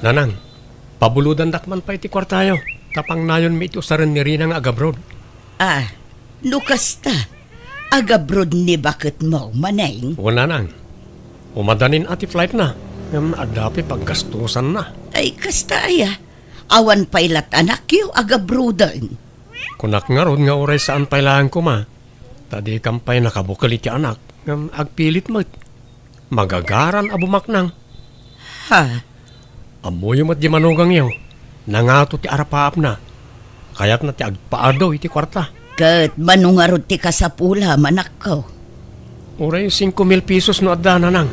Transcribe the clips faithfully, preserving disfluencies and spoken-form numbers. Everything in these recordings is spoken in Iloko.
Nanang, pabulodandak man pay ti kuartayo, ta pangnayonmi iti usaren ni Rina nga agabroad. Ah, no kasta, agabroad ni baketmo, Maneng? Wen, Nanang. Umadanin a ti flightna, ngem adda pay paggastusanna. Ay, kasta aya. Awan pay lat anakyo agabroaden. Kunak ngarud nga uray saan pay laeng koma, ta dikam pay nakabukel iti anak, ngem agpilit met. Magagaran a bumaknang. Ha? Ammoyo met di manugangyo, nangato ti arapaapna. Kayatna ti agpaadu iti kuarta. Ket mano ngarud ti kasapulam, anakko? Uray singko mil pesos no adda, Nanang.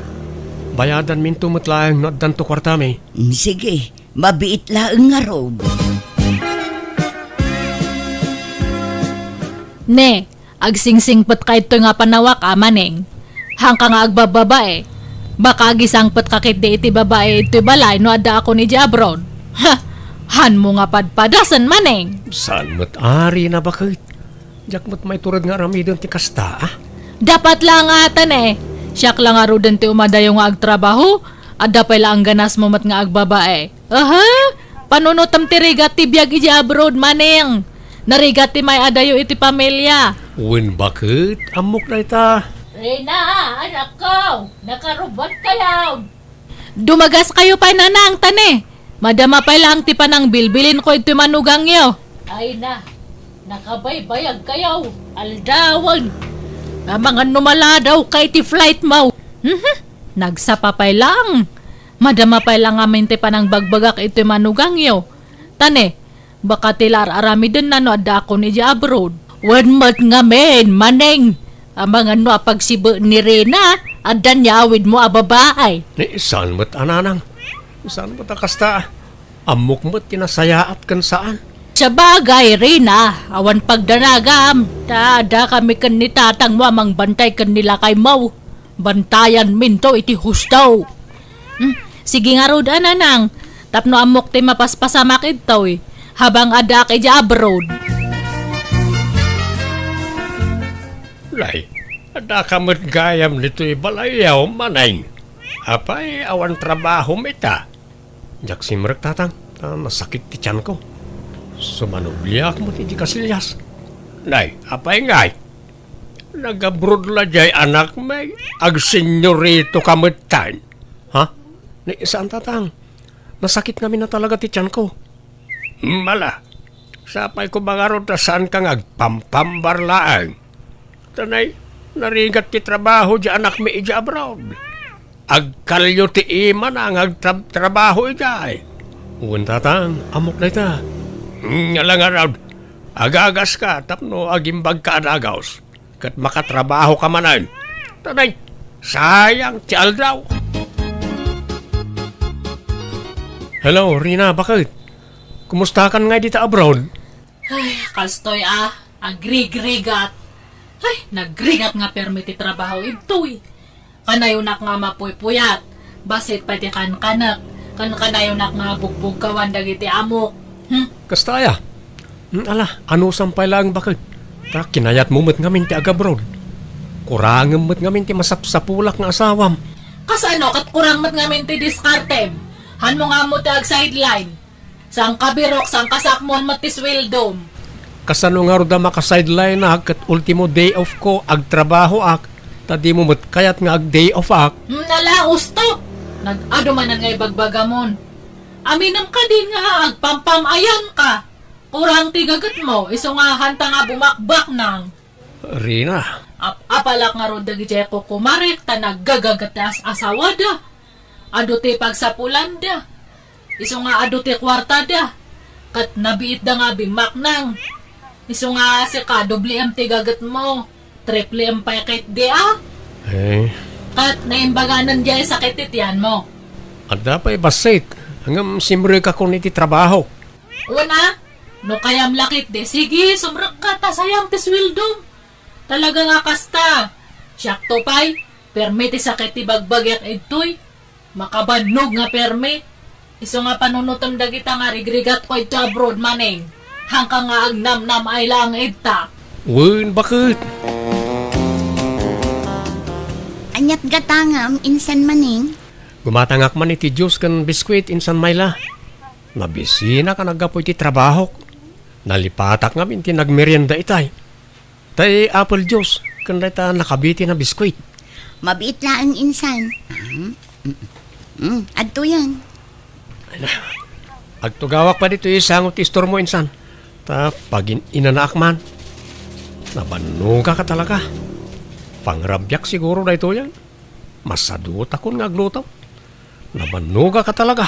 Bayadanminto met laeng no addanto kuartami. Mm, sige, mabiit laeng ngarud. Ne, agsingsingpetka itoy nga panawak a, Maneng. Haanka nga agbababae. Baka agisangpetka ketdi iti babae itoy balay no addaakon idiay abroad. Ha! Hanmo nga padpadasen, Maneng. Saan met ari na baket? Diak met maitured nga aramiden ti kasta, a? Dapat la nga atan, e. Siak la ngaruden ti umadayo nga agtrabaho, adda pay la angganasmo met nga agbabae. Aha! Panunotem ti rigat ti biag idiay abroad, Maneng. Narigat ti may-adayo iti pamilia. Wen baket, ammok dayta. Rina, anakko, nakarubot kayo. Dumagas kayo pay, Nanang, tane. Madama pay laeng ti panangbilbilinko iti manugangyo. Ay na, nakabaybayag kayo, aldawen. Amangan no maladaw kay ti flight mo. Mhm. Nagsapa pay laeng. Madama pay laeng amin ti panangbagbagak iti manugangyo. Tane, baka ti la ar-aramidenna no addaakon idiay abroad. Wen met ngamin, Maneng, amangan no a pagsibe ni Rina, adda ni awidmo a babae. Ni, saan met a, Nanang? Saan met a kasta? Ammok met ti nasayaat ken saan. Sabagay, Rina, awan pagdanagam, ta adda kami ken ni tatangmo a mangbantay ken ni lakaymo. Bantayanminto iti husto. Hmm, sige ngarud a, Nanang, tapno ammok ti mapaspasamak idtoy, habang addaak idiay abroad. Nay, addaka met gayam ditoy balayyo, Maneng. Apay, awan trabahom ita? Diak simrek, Tatang, ta nasakit ti tianko. Sumanubliak met iti kasilias. Nay, apay ngay? Nagabroad la jay anakmi, agsenyorito ka metten. Ha? Ni, saan, Tatang. Nasakit ngamin a talaga ti tianko. Mala, sapay ko mangarud ta saan ka nga agpampambar laeng. Tanay, narigat ti trabaho di anakmi idiay abroad. Agkalyo ti imana nga agtrab-, trabaho idiay. Wen, Tatang, ammok dayta. Hmm, ala ngarud, agagas ka tapno agimbag ka a dagus. Ket makatrabaho ka manen. Tanay, sayang ti aldaw. Hello, Rina, baket? Kumustakan ngay dita abroad? Ay, kastoy a, agrigrigat. Ay, nagrigat nga permi ti trabaho idtoy. Kanayonak nga mapuypuyat. Bassit pay ti kankanek. Ken kanayonak nga bugbugkawan dagiti amok. Hmm? Kasta aya? Hmm, ala, anusam pay laeng baket. Ta kinayatmo met ngamin ti agabroad. Kurangem met ngamin ti masapsapulak nga asawam. Kasano ket kurang met ngamin ti diskartem? Hanmo nga ammo ti ag-sideline. Saan ka birok, saan ka sakmon met ti suweldom? Kasano ngarud a maka-sideline-ak ket ultimo day off ko, agtrabahoak, ta dimo met kayat nga ag-day off-ak? Hmm, nala, husto! Nag-adu manen nga ibagbagamon. Aminem kadin nga agpampam-ayan ka. Kurang ti gagetmo, isu nga hanta nga bumakbaknang. Rina. Ap-apalak ngarud dagiti kukumarek ta naggagaget ti as-, asawada. Adu ti pagsapulanda. Isu nga adu ti kuartada. Ket nabiitda nga bimmaknang. Isu nga sika, dobliem ti gagetmo. Tripliem pay ketdi a. Eh. Ket naimbaganen diay sakit ti tianmo. Adda pay bassit. Ngem simrekakon iti trabaho. Una, no kayam la ketdi, sige, sumrekka ta sayang ti suweldom. Talaga nga kasta. Siakto pay, permi ti sakit ti bagbagiak idtoy. Makabannog nga permi. Isu nga panunotem dagita nga rigrigatko idto abroad manen. Hangka nga agnamnam-ay laeng idta. Wen, baket? Aniat gatangam, insan manen? Gumatangak man iti juice ken biskuit insan, Myla. Nabisinak a naggapu iti trabahok. Nalipatak ngamin ti nagmerienda itay. Tay apple juice ken dayta nakabiti a biskuit. Mabiit laeng insan. Mm, mm, mm. Adtoyen. Ay na. Agtugawak pay ditoy isango ti istormo insan. Ta pagin-inanaak man. Nabannogak a talaga. Pangrabiak siguro daytoyen. Masadutakon nga agluto. Nabannogak a talaga.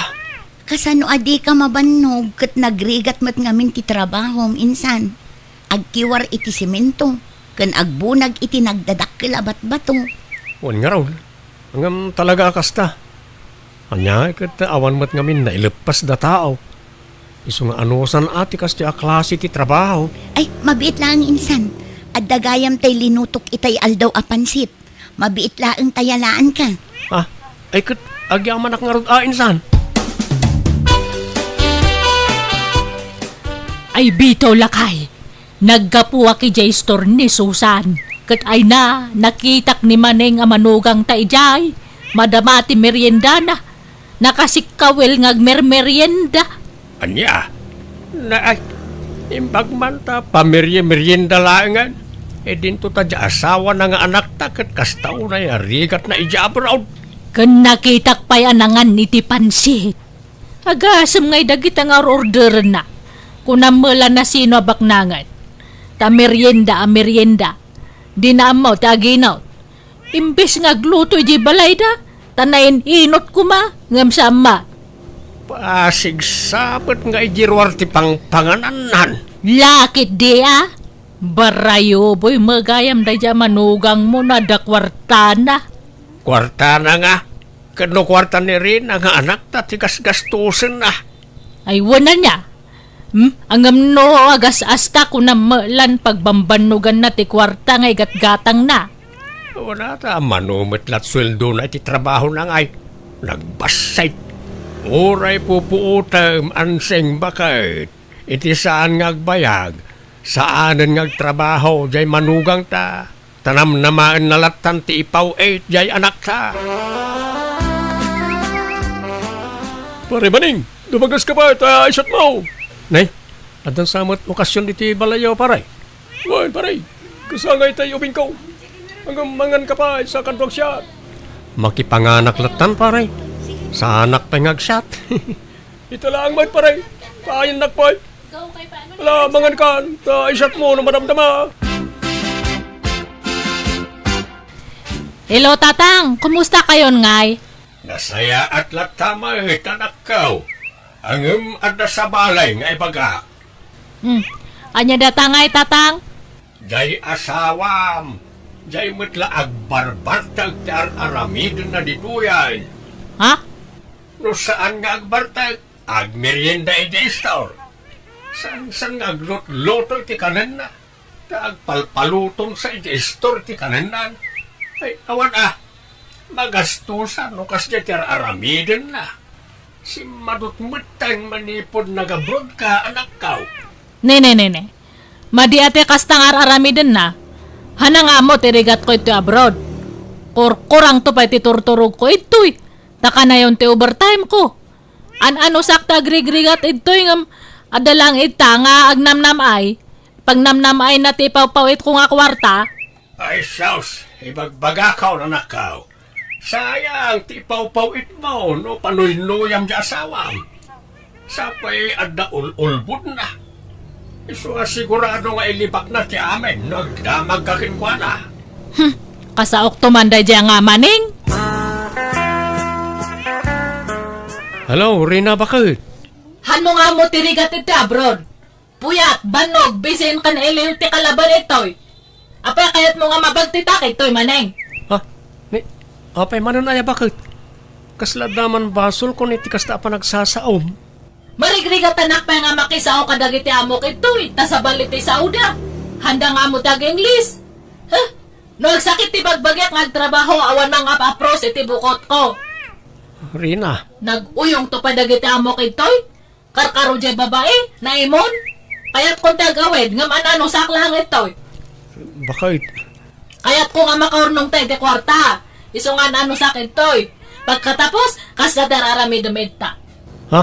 Kasano a dika mabannog ket nagrigat met ngamin ti trabahom insan? Agkiwar iti semento ken agbunag iti nagdadakkel a batbato. Wen ngarud, ngem talaga a kasta. Ania ket awan met ngamin naileppasda tao. Isu nga anusan a ti kastoy a klase ti trabaho. Ay, mabiit laeng insan. Adda gayam tay linutok itay aldaw a pansit. Mabiit laeng ta yalaanka. Ah, ay ket agyamanak ngarud a insan. Ay bitaw, lakay, naggapuak idiay istor ni Susan, ket ay na, nakitak ni Maneng a manugangta idiay, madama ti meriendana. Nakasikkawel nga agmermerienda. Ania? Na, ay, imbag man ta pamerye-merienda laengen. E dinto ta di asawana nga anakta ket kasta unay a rigatna idiay abroad. Ken nakitak pay a nangan iti pansit. Agasem ngay dagita nga or-orderenna. Kunam met la no sino a baknangen. Ta merienda a merienda. Dina ammo ti aginot. Imbes nga agluto idiay balayda, ta nain-inot koma, ngem saan met. Pasigsabet nga idi ruar ti pangpanganannan. Lakit di a? Barayo, boy, magayam daydiay a manugangmo no adda kuartana. Kuartana nga? Ket no kuarta ni Rina nga anakta ti gasgastosenna. Ay, wen ania? Hmm? Ngem no agas-asta, kunam met la no pagbambannoganna ti kuarta nga igatgatangna. Wen a ta, mano met la ti sueldona iti trabahona ngay. Nagbassit. Uray pupuotem, Anseng, baket. Iti saan nga agbayag, saanen nga agtrabaho diay manugangta. Ta namnamaenna lattan ti ipaw-it diay anakta. Pare Maneng, dumagaska pay ta isyatmo. Nay, addan sa met okasion iti balayyo, pare? Wen, pare. Kasta nga itay ubingko. Ngem manganka pay sa kaduak siat. Makipanganak lattan, pare. Saanak pay nga agsiat. Ita laeng met, pare. Payennak pay. Ala, mangankan, ta isyatmo no madamdama. Hello, Tatang. Kumusta kayon ngay? Nasayaat latta met, anakko. Ngem adda sa balay nga ibagak. Hmm. Ania dayta ngay, Tatang? Diay asawam, diay met la agbarbartek ti ar-aramidenna ditoyen. Ha? No saan nga agbartek, agmerienda idiay istor. Saan-saan nga aglutluto iti kanenna. Ta agpalpaluton sa idiay istor iti kanenna. Ay, awan a. Magastosan no kasdiay ti ar-aramidenna. Simmadot metten manipud nag-abroad ka, anakko. Ne, ne, ne, ne. Madi a ti kasta nga ar-aramidenna. Hanang ammo ti rigatko iti abroad. Kurkurangto pay ti turturogko idtoy. Ta kanayon ti overtime ko. An-anusak ti agrigrigat idtoy ngem adda laeng ita nga agnamnam-ay. Pagnamnam-ayna ti ipawpaw-itko nga kuarta. Ay sus, ibagbagakaw, anakko. Sayang ti ipawpaw-itmo no panuynuyam ti asawam. Sapay adda ul-ulbodna. Isu a sigurado nga ilibakna ti amin no agdamagka kenkuana. Hmm, kasaokto man daydiay nga Maneng. Hello, Rina, baket? Hanno nga ammo ti rigat iti abroad? Puyat, bannog, bisin ken iliw ti kalaban itoy. Apay kayatmo nga mabagtitak itoy, Maneng? Ha? Ni, apay manen aya, baket? Kasla daman basolko iti kasta a panagsasaom. Marigrigatanak pay nga makisao kadagiti amok itoy, ta sabali ti saoda. Handa nga ammo ti ag-Ingles. Huh? No agsakit ti bagbagiak nga agtrabaho, awan mangap-apros iti bukotko. Rina. Nag-uyongto pay dagiti amok itoy? Karkaro diay babai, naimon. Kayatko ti agawid, ngem an-anusak laeng itoy. Baket? Kayatko nga makaurnongta iti kuarta. Isu nga an-anusak itoy. Pagkatapos, kasta ti ar-aramidem ita. Ha?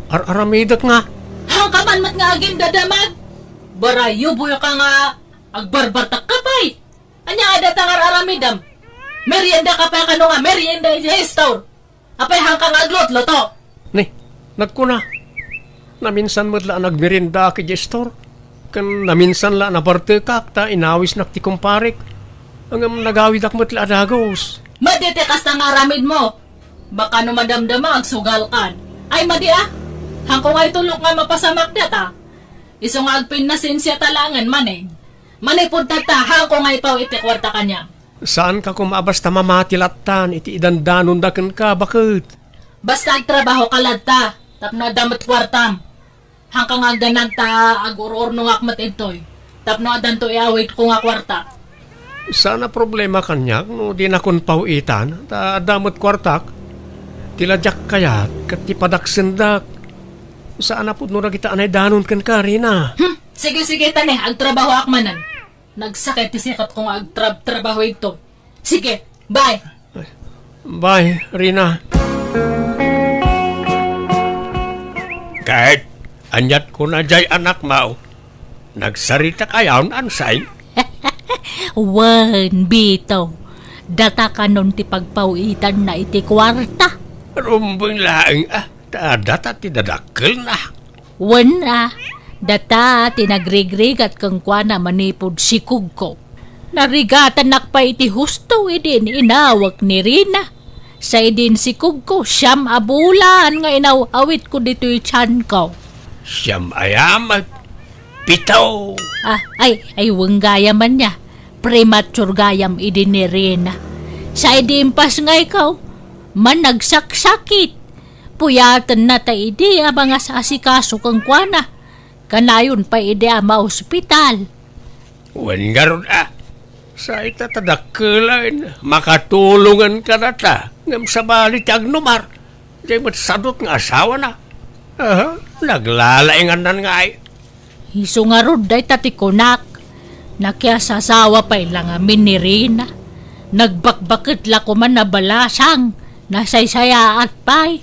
Ar-aramidek nga? Hangka man met nga agindadamag. Barayuboyka nga agbarbartak ka pay. Ania nga data nga ar-aramidem? Merienda ka pay kano nga merienda iti store? Apay hangka nga aglutluto? Ni, nagkuna. Naminsan met la a nagmeriendaak idiay store. Ken naminsan la a nabartekak ta inawisnak ti kumparek. Ngem nagawidak met la a dagus. Madi ti kasta nga aramidmo. Baka no madamdama, agsugalkan. Ay, madi a. Hangko nga itulok nga mapasamak data. Isu nga agpinnasensia ta laengen manen. Manipud tatta, hangko nga ipaw iti kuarta kaniam. Saanka koma a basta mamati lattan iti idandanonda kenka, baket? Basta agtrabahoka latta, tapno adda met kuartam. Hangka nga agdanag ta agur-urnongak met intoy, tapno addanto iawidko nga kuarta. Saan a problema kaniak no dinakon paw-itan, ta adda met kuartak. Ti la diak kayat ket ti padaksendak. Saan a pudno dagita a naidanon kenka, Rina. Hmm, sige, sige, ta ne, agtrabahoak manen. Nagsakit ti sikatko nga agtrab-trabaho idto. Sige, bye. Bye, Rina. Ket, aniat kuna jay anakmo? Nagsarita kayon, Ansay? Wen, Bito. Data kanon ti pagpaw-itanna iti kuarta. Rumbeng laeng, ah. Ta data ti dadakkelna. Wen a, data ti nagrigrigat kenkuana manipud sikugko. Narigatanak pay iti husto idin inawek ni Rina. Sa idin sikugko, siam a bulan nga inaw-awitko ditoy tianko. Siam a yamat. Pito. Ah, ay, ay, wen gayam ania. Premature gayam idi ni Rina. Sa idi impasngayko, managsaksakit. Puyatenna ta idi a mangas-asikaso kenkuana. Kanayon pay idi a maospital. Wen ngarud a, sa ita ta dakkelen, makatulongen kadata, ngem sabali ti agnumar. Diay met sadut nga asawana. Aha, naglalaingannan ngay. Isu ngarud dayta ti kunak, nakiasasawa pay la ngamin ni Rina. Nagbakbaket la koman a balasang, nasaysayaat pay.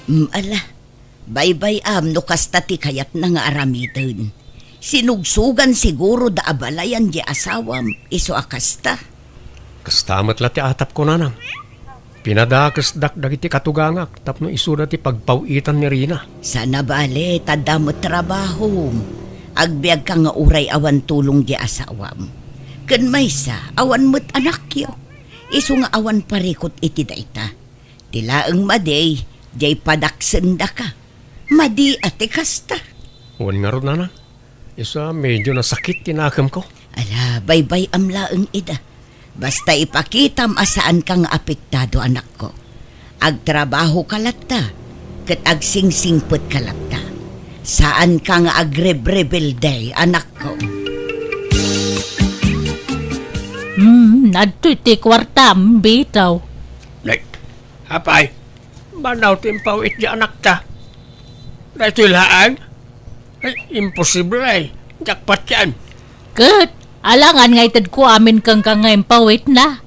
Mm, ala, baybay-am no kasta ti kayatna nga aramiden. Sinugsogan siguro da a balayan di asawam, isu a kasta. Kasta met la ti atapko, nanang. Pinadakesdak dagiti katugangak tapno isuda ti pagpaw-itan ni Rina. Saan a bale, ta adda met trabahom. Agbiagka nga uray awan tulong di asawam. Ken maysa, awan met anakyo. Isu nga awan parikut iti dayta. Ti laeng madi, diay padaksendaka. Madi a ti kasta. Wen ngarud, nanang. Isu a, medio nasakit ti nakemko. Ala, baybay-am laeng ida. Basta ipakitam a saanka nga apektado, anakko. Agtrabahoka latta, ket agsingsingpetka latta. Saanka nga agrebrebelde, anakko. Hmm, adtoy ti kuartam, bitaw. Nay, apay, manaw ti impaw-it di anakta. Daytoy laeng? Ay, imposible ay. Jackpot yan. Ket, alangan nga itedko amin kenka nga impaw-itna.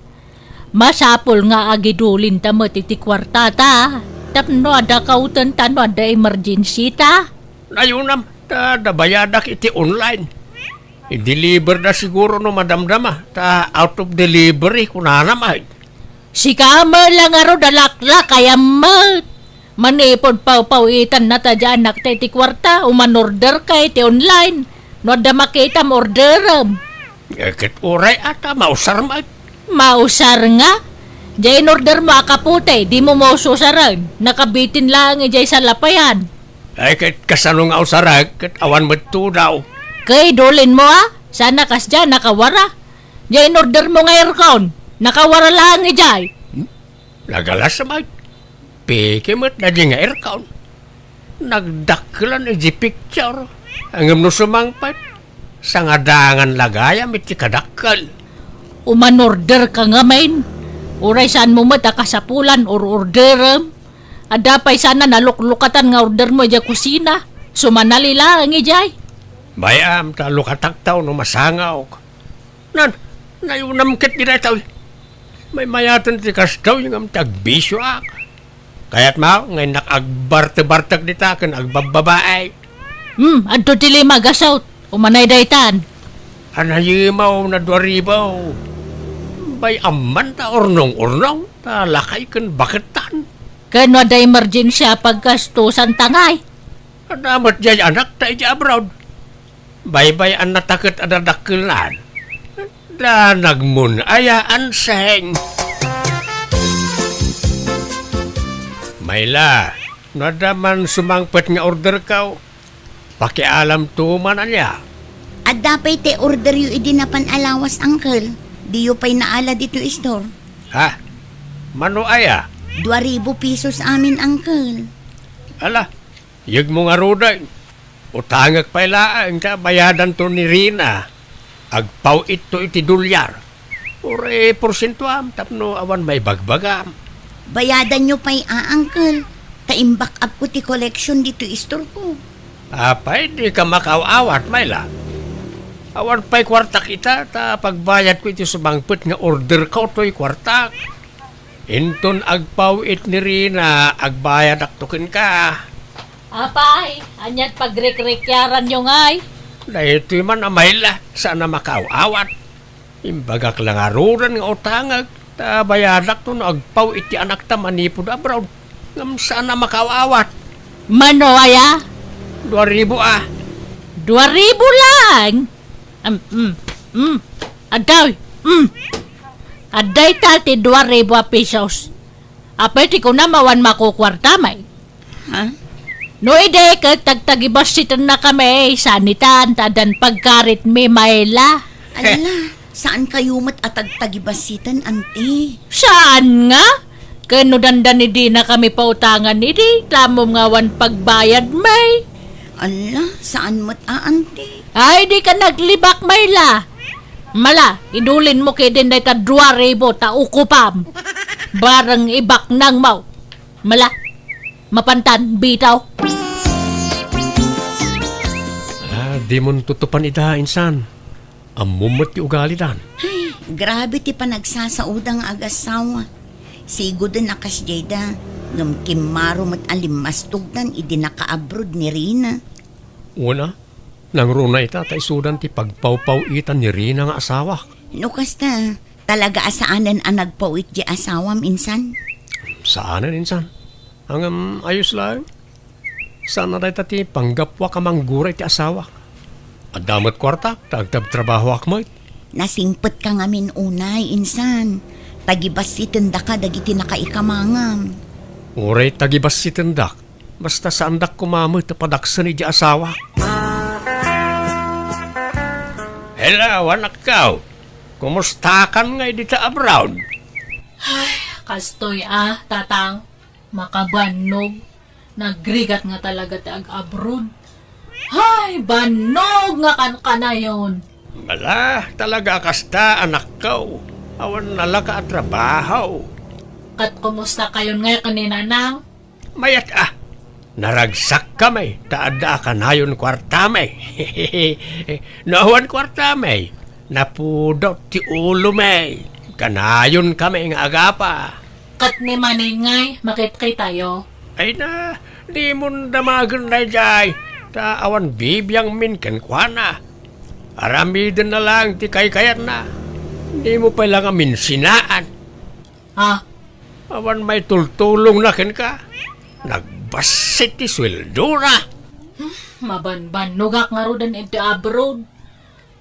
Masapul nga agidulinta met iti kuartata, tapno adda kautenta no adda emergency ta. Nayunam, ta adda bayadak iti online. I-deliver da siguro no madamdama, ta out of delivery, kunana met. Sika met la ngarud a laklakayam met. Manipud pawpawitanna ta diay anakta iti kuarta, umanorder ka iti online. No adda makitam, orderem. Eh, ket uray a ta mausar met. Mausar nga? Diay inorder mo a kapote, dimo maususaren. Nakabitin laeng idiay salapayan. Ay, ket kasano nga usarek, ket awan met tudaw. Ket idulin mo, a? Sana kasdiay, nakawara. Diay inorder mo nga aircon. Nakawara laeng idiay. Hmm? Nagalas met. Peke met daydi nga aircon. Nagdakkelan idiay picture. Ngem no sumangpet, sangadangan la gayam iti kadakkel. Umanorder ka ngamin. Uray saan mo met a kasapulan or orderem. Adda pay sana naluklukatan nga order mo idiay kusina. Sumanali laeng idiay. Bay-am ta lukatak ta no masangawk. Nan, Nayunam ket di daytoy. Maymayaten ti kastoy ngem ti agbisioak. Kayatmo nga innak agbartebartek dita ken agbabbabae. Hmm, adto ti lima gasut. Umanay daytan. Anayimaw na dua ribu. Bay, amman ta urnong-urnong, ta lakay ken bakettan. Ken no adda emergency a paggastusan ta ngay? Adda met jay anak ta iti abroad. Baybay-annata ket adda dakkelnan. Da nagmun aya anseng. Mayla, no adda man sumangpet nga orderko, pakialamto man ania. Adda pay ti orderyo idi napan a lawas, uncle. Diyo pay naala ditoy store. Ha? Mano aya? Dua ribu pesos amin, uncle. Ala, yegmo ngaruden. Utangek pay laeng ta bayadanto ni Rina. Agpaw-itto iti dolyar. Uray porsientoam tapno awan maibagbagam. Bayadanyo pay a, uncle. Ta imback-upko ti collection ditoy istorko. Apay, dika makaaw-awat, Mayla. Awan pay kuartak ita, ta pagbayadko iti sumangpet nga orderko toy kuartak. Inton agpaw-it ni Rina, agbayadakto kenka. Apay, ania't pagrikrikyaranyo ngay? Daytoy man a Mayla, saan a makaaw-awat. Imbagak la ngaruden nga utangek, ta bayadakto no agpaw-it ti anakta manipud abroad. Ngem saan a makaaw-awat. Mano aya? Dua ribu a. Dua ribu lang? Um, um, um. Adtoy, um. Adda ita ti dua ribu a pesos. Apay ti kunam awan makukuartam, ay? Ha? No idi ket tagtagibasitennakami, saan itan ta addan pagkaritmi, Mayla. Ala, saan kayo met a tagtagibasiten, anti? Saan nga? Ken no dandani dinakami pautangan idi, tamom nga awan pagbayadmi. Ala, saan met a, anti? Ay, dika naglibak, Mayla. Mala, idulinmo ketdin dayta dua ribu ta ukupam. Bareng ibaknangmo. Mala, mapantan, bitaw. Ala, dimon tutupan ida, insan. Ammom met ti ugalidan. Ay, grabe ti panagsasaoda nga agassawa. Sigoden a kasdiayda, ngem kimmaro met a limmastogdan idi nakaabroad ni Rina. Wen a, nangruna ita ta isudan ti pagpawpaw-itan ni Rina nga asawak. No kasta, talaga a saanen a nagpaw-it di asawam, insan? Saanen, insan. Ngem, ayos laeng. Saan a dayta ti panggapuak a manggura iti asawak. Adda met kuartak ta agtabtrabahoak met. Nasingpetka ngamin unay, insan. Tagibassitendaka dagiti nakaikamangam. Uray tagibassitendak, basta saandak koma met a padaksen iti asawak. Hello, anakko. Kumustakan ngay dita abroad? Ay, kastoy a, tatang. Makabannog. Nagrigat nga talaga ti ag-abroad. Hay, bannog nga kankanayon! Ala, talaga a kasta, anakko. Awan nalaka a trabaho. Ket kumusta kayon ngay ken ni Nanang? Mayat a. Naragsakkami ta adda a kanayon kuartami. No awan kuartami, napudot ti ulomi. Kanayonkami nga agapa. Ket ni Maneng ngay, makitkitayo. Ay na, dimon damagen daydiay, ta awan bibiangmin kenkuana. Aramidenna laeng ti kaykayatna. Dimo pay la ngamin sinaan. Ah. Awan maitultulongna kenka. Nagbassit ti sueldona. Hmm, mabanbannogak ngaruden iti abroad.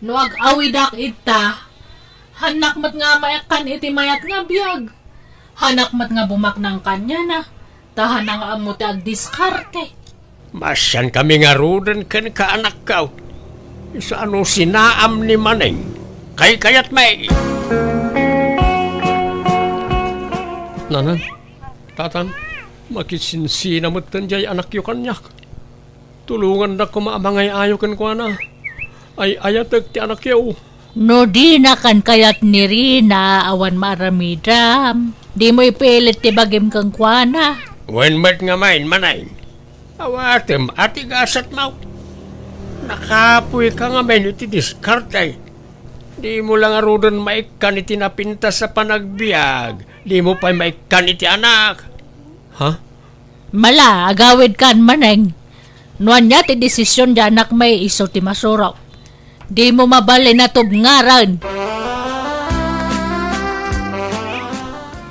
No ag-awidak ita, hanak met nga maekkan iti mayat nga biag. Hanak met nga bumaknang kaniana, ta hana nga ammo ti agdiskarte. Maasiankami ngaruden kenka, anakko. Isu a no sinaam ni Maneng, kaykayatmi. Nanang, tatang, makisinsina metten jay anakyo kaniak. Tulongandak koma a mangay-ayo kenkuana. Ay-ayatek ti anakyo. No dina kankayat ni Rina, awan maaramidam. Dimo ipilit ti bagim kenkuana. Wen met ngamin, Maneng. Awatem a ti gasatmo. Nakapoyka ngamin iti diskarte. Dimo la ngaruden maikkan iti napintas a panagbiag. Dimo pay maikkan iti anak. Ha? Mala, agawidkan, Maneng. No ania ti desisyon ti anakmi, isu ti masurok. Dimo mabalin a tubngaran.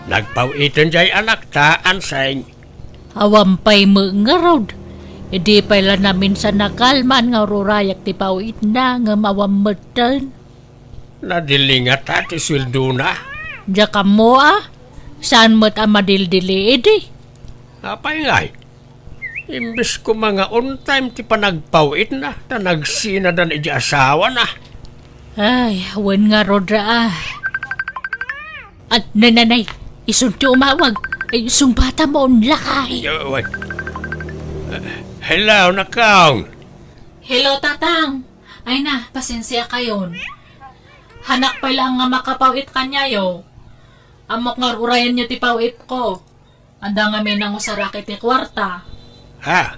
Nagpaw-iten jay anakta, Anseng. Awan pay met ngarud. Idi pay la naminsan nakalman nga ururayak ti paw-itna ngem awan metten. Nadili ngata ti sueldona? Diak ammo a. Saan met a madildili idi? Apay ngay? Imbes koma nga on time ti panagpaw-itna, ta nagsinadan iti asawana. Ay, wen ngarud a. At nananay, isun ti umawag. Ay, sumbata mo, lakay. Yo, wen. Hello, Nakang. Hello, Tatang. Ay na, pasensia kayon. Hanak pay laeng nga makapaw-it kaniayo. Ammok nga urayanyo ti paw-itko. Adda ngamin nangusarak iti kuarta. Ha?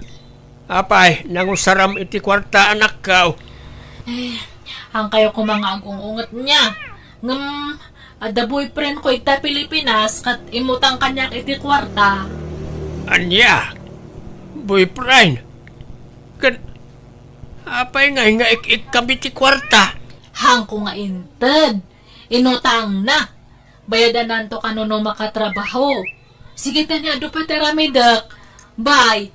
Apay, nangusaram iti kuarta, anakko? Eh, haankayo koma nga agung-unget nia. Ngem, adda boyfriendko ita Pilipinas, ket immutang kaniak iti kuarta. Ania? Boyfriend? Ket, apay ngay nga ik-ikkam iti kuarta? Haanko nga inted. Inutangna. Bayadananto kano no makatrabaho. Sige, tani, adu pay ti aramidek. Bye.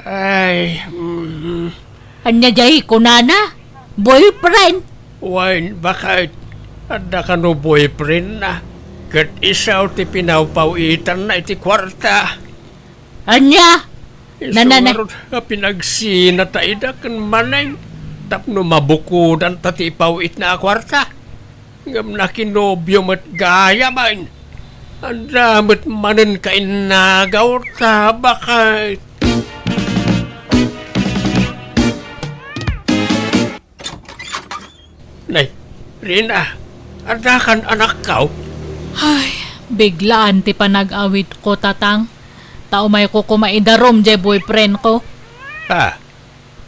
Ay, mm. Ania jay kunana? Boyfriend? Wen, baket? Adda kano boyfriendna? Ket isu ti pinaw-paw-itanna iti kuarta. Ania? Isu ngarud a pinagsinata ida ken Maneng tapno mabukodanta ti ipaw-itna a kuarta. Ngem nakinobio met gayamen. Adda met manen kainnagawta, baket. Nay, Rina, addakan anakko? Ay, biglaan ti panag-awidko, Tatang. Ta umayko koma idarum jay boyfriendko. Ha?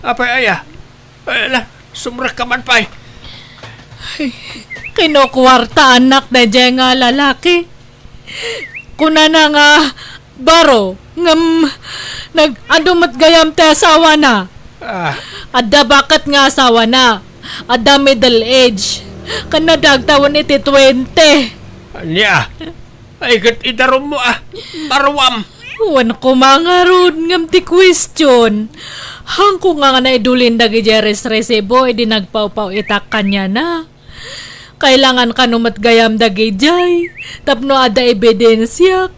Apay aya? Ala, sumrekka man pay. Ay, kinukuartaannak dayjay nga lalaki. Kunana nga baro, ngem nag-adu met gayam ti asawana. Ah. Adda baket nga asawana. Adda middle age. Ken nadagtawen iti twenty. Ania? Ay, ket idarummo, ah. Baruam. Wen koma ngarud ngem ti question. Haanko nga naidulin dagidiay resresibo idi nagpawpaw-itak kaniana. Kailangan kano met gayam dagidiay tapno adda ebidensiak.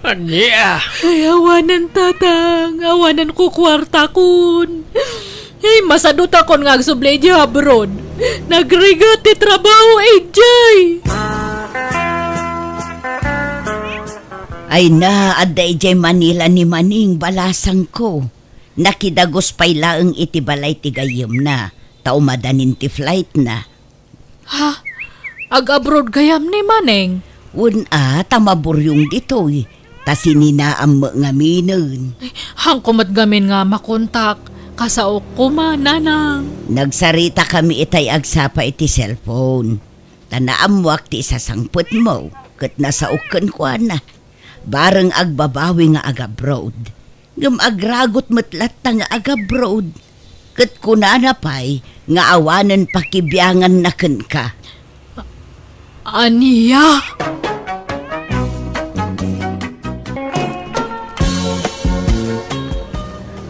Ania? Ay, awanen, Tatang. Awanen kukuartakon. Ay, masadutakon nga agsubli idiay abroad. Nagrigat ti trabaho idiay. Ay na, adda idiay Manila ni Maneng, balasangko. Nakidagus pay laeng iti balay ti gayyemna, ta umadanin ti flightna. Ha? Ag-abroad gayam ni Maneng? Wen a, ta maburyong ditoy, ta sininaam met ngaminen. Ay, haanko met gamin nga makontak, kasaok koma, Nanang. Nagsaritakami itay agsapa iti cellphone, ta naammoak ti isasangpetmo, ket nasaok kenkuana. Bareng agbabawi nga agabroad. Ngem agragut met latta nga agabroad. Ket kunana pay nga awanen pakibianganna kenka. Ania?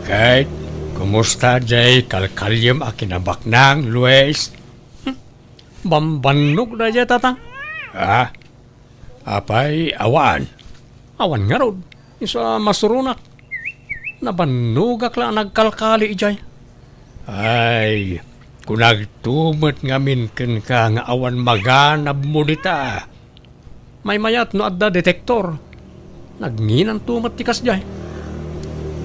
Ket, kumusta jay kalkaliem a kinabaknang, Luis? Hmm? Bambannog daydiay, Tatang? Ah, Apay, awan. Awan ngarud. Isu a masuronak. Nabannogak la a nagkalkali idiay. Ay, kunagto met ngamin kenka nga awan maganabmo dita. Maymayat no adda detektor. Nagnginanto met ti kasdiay.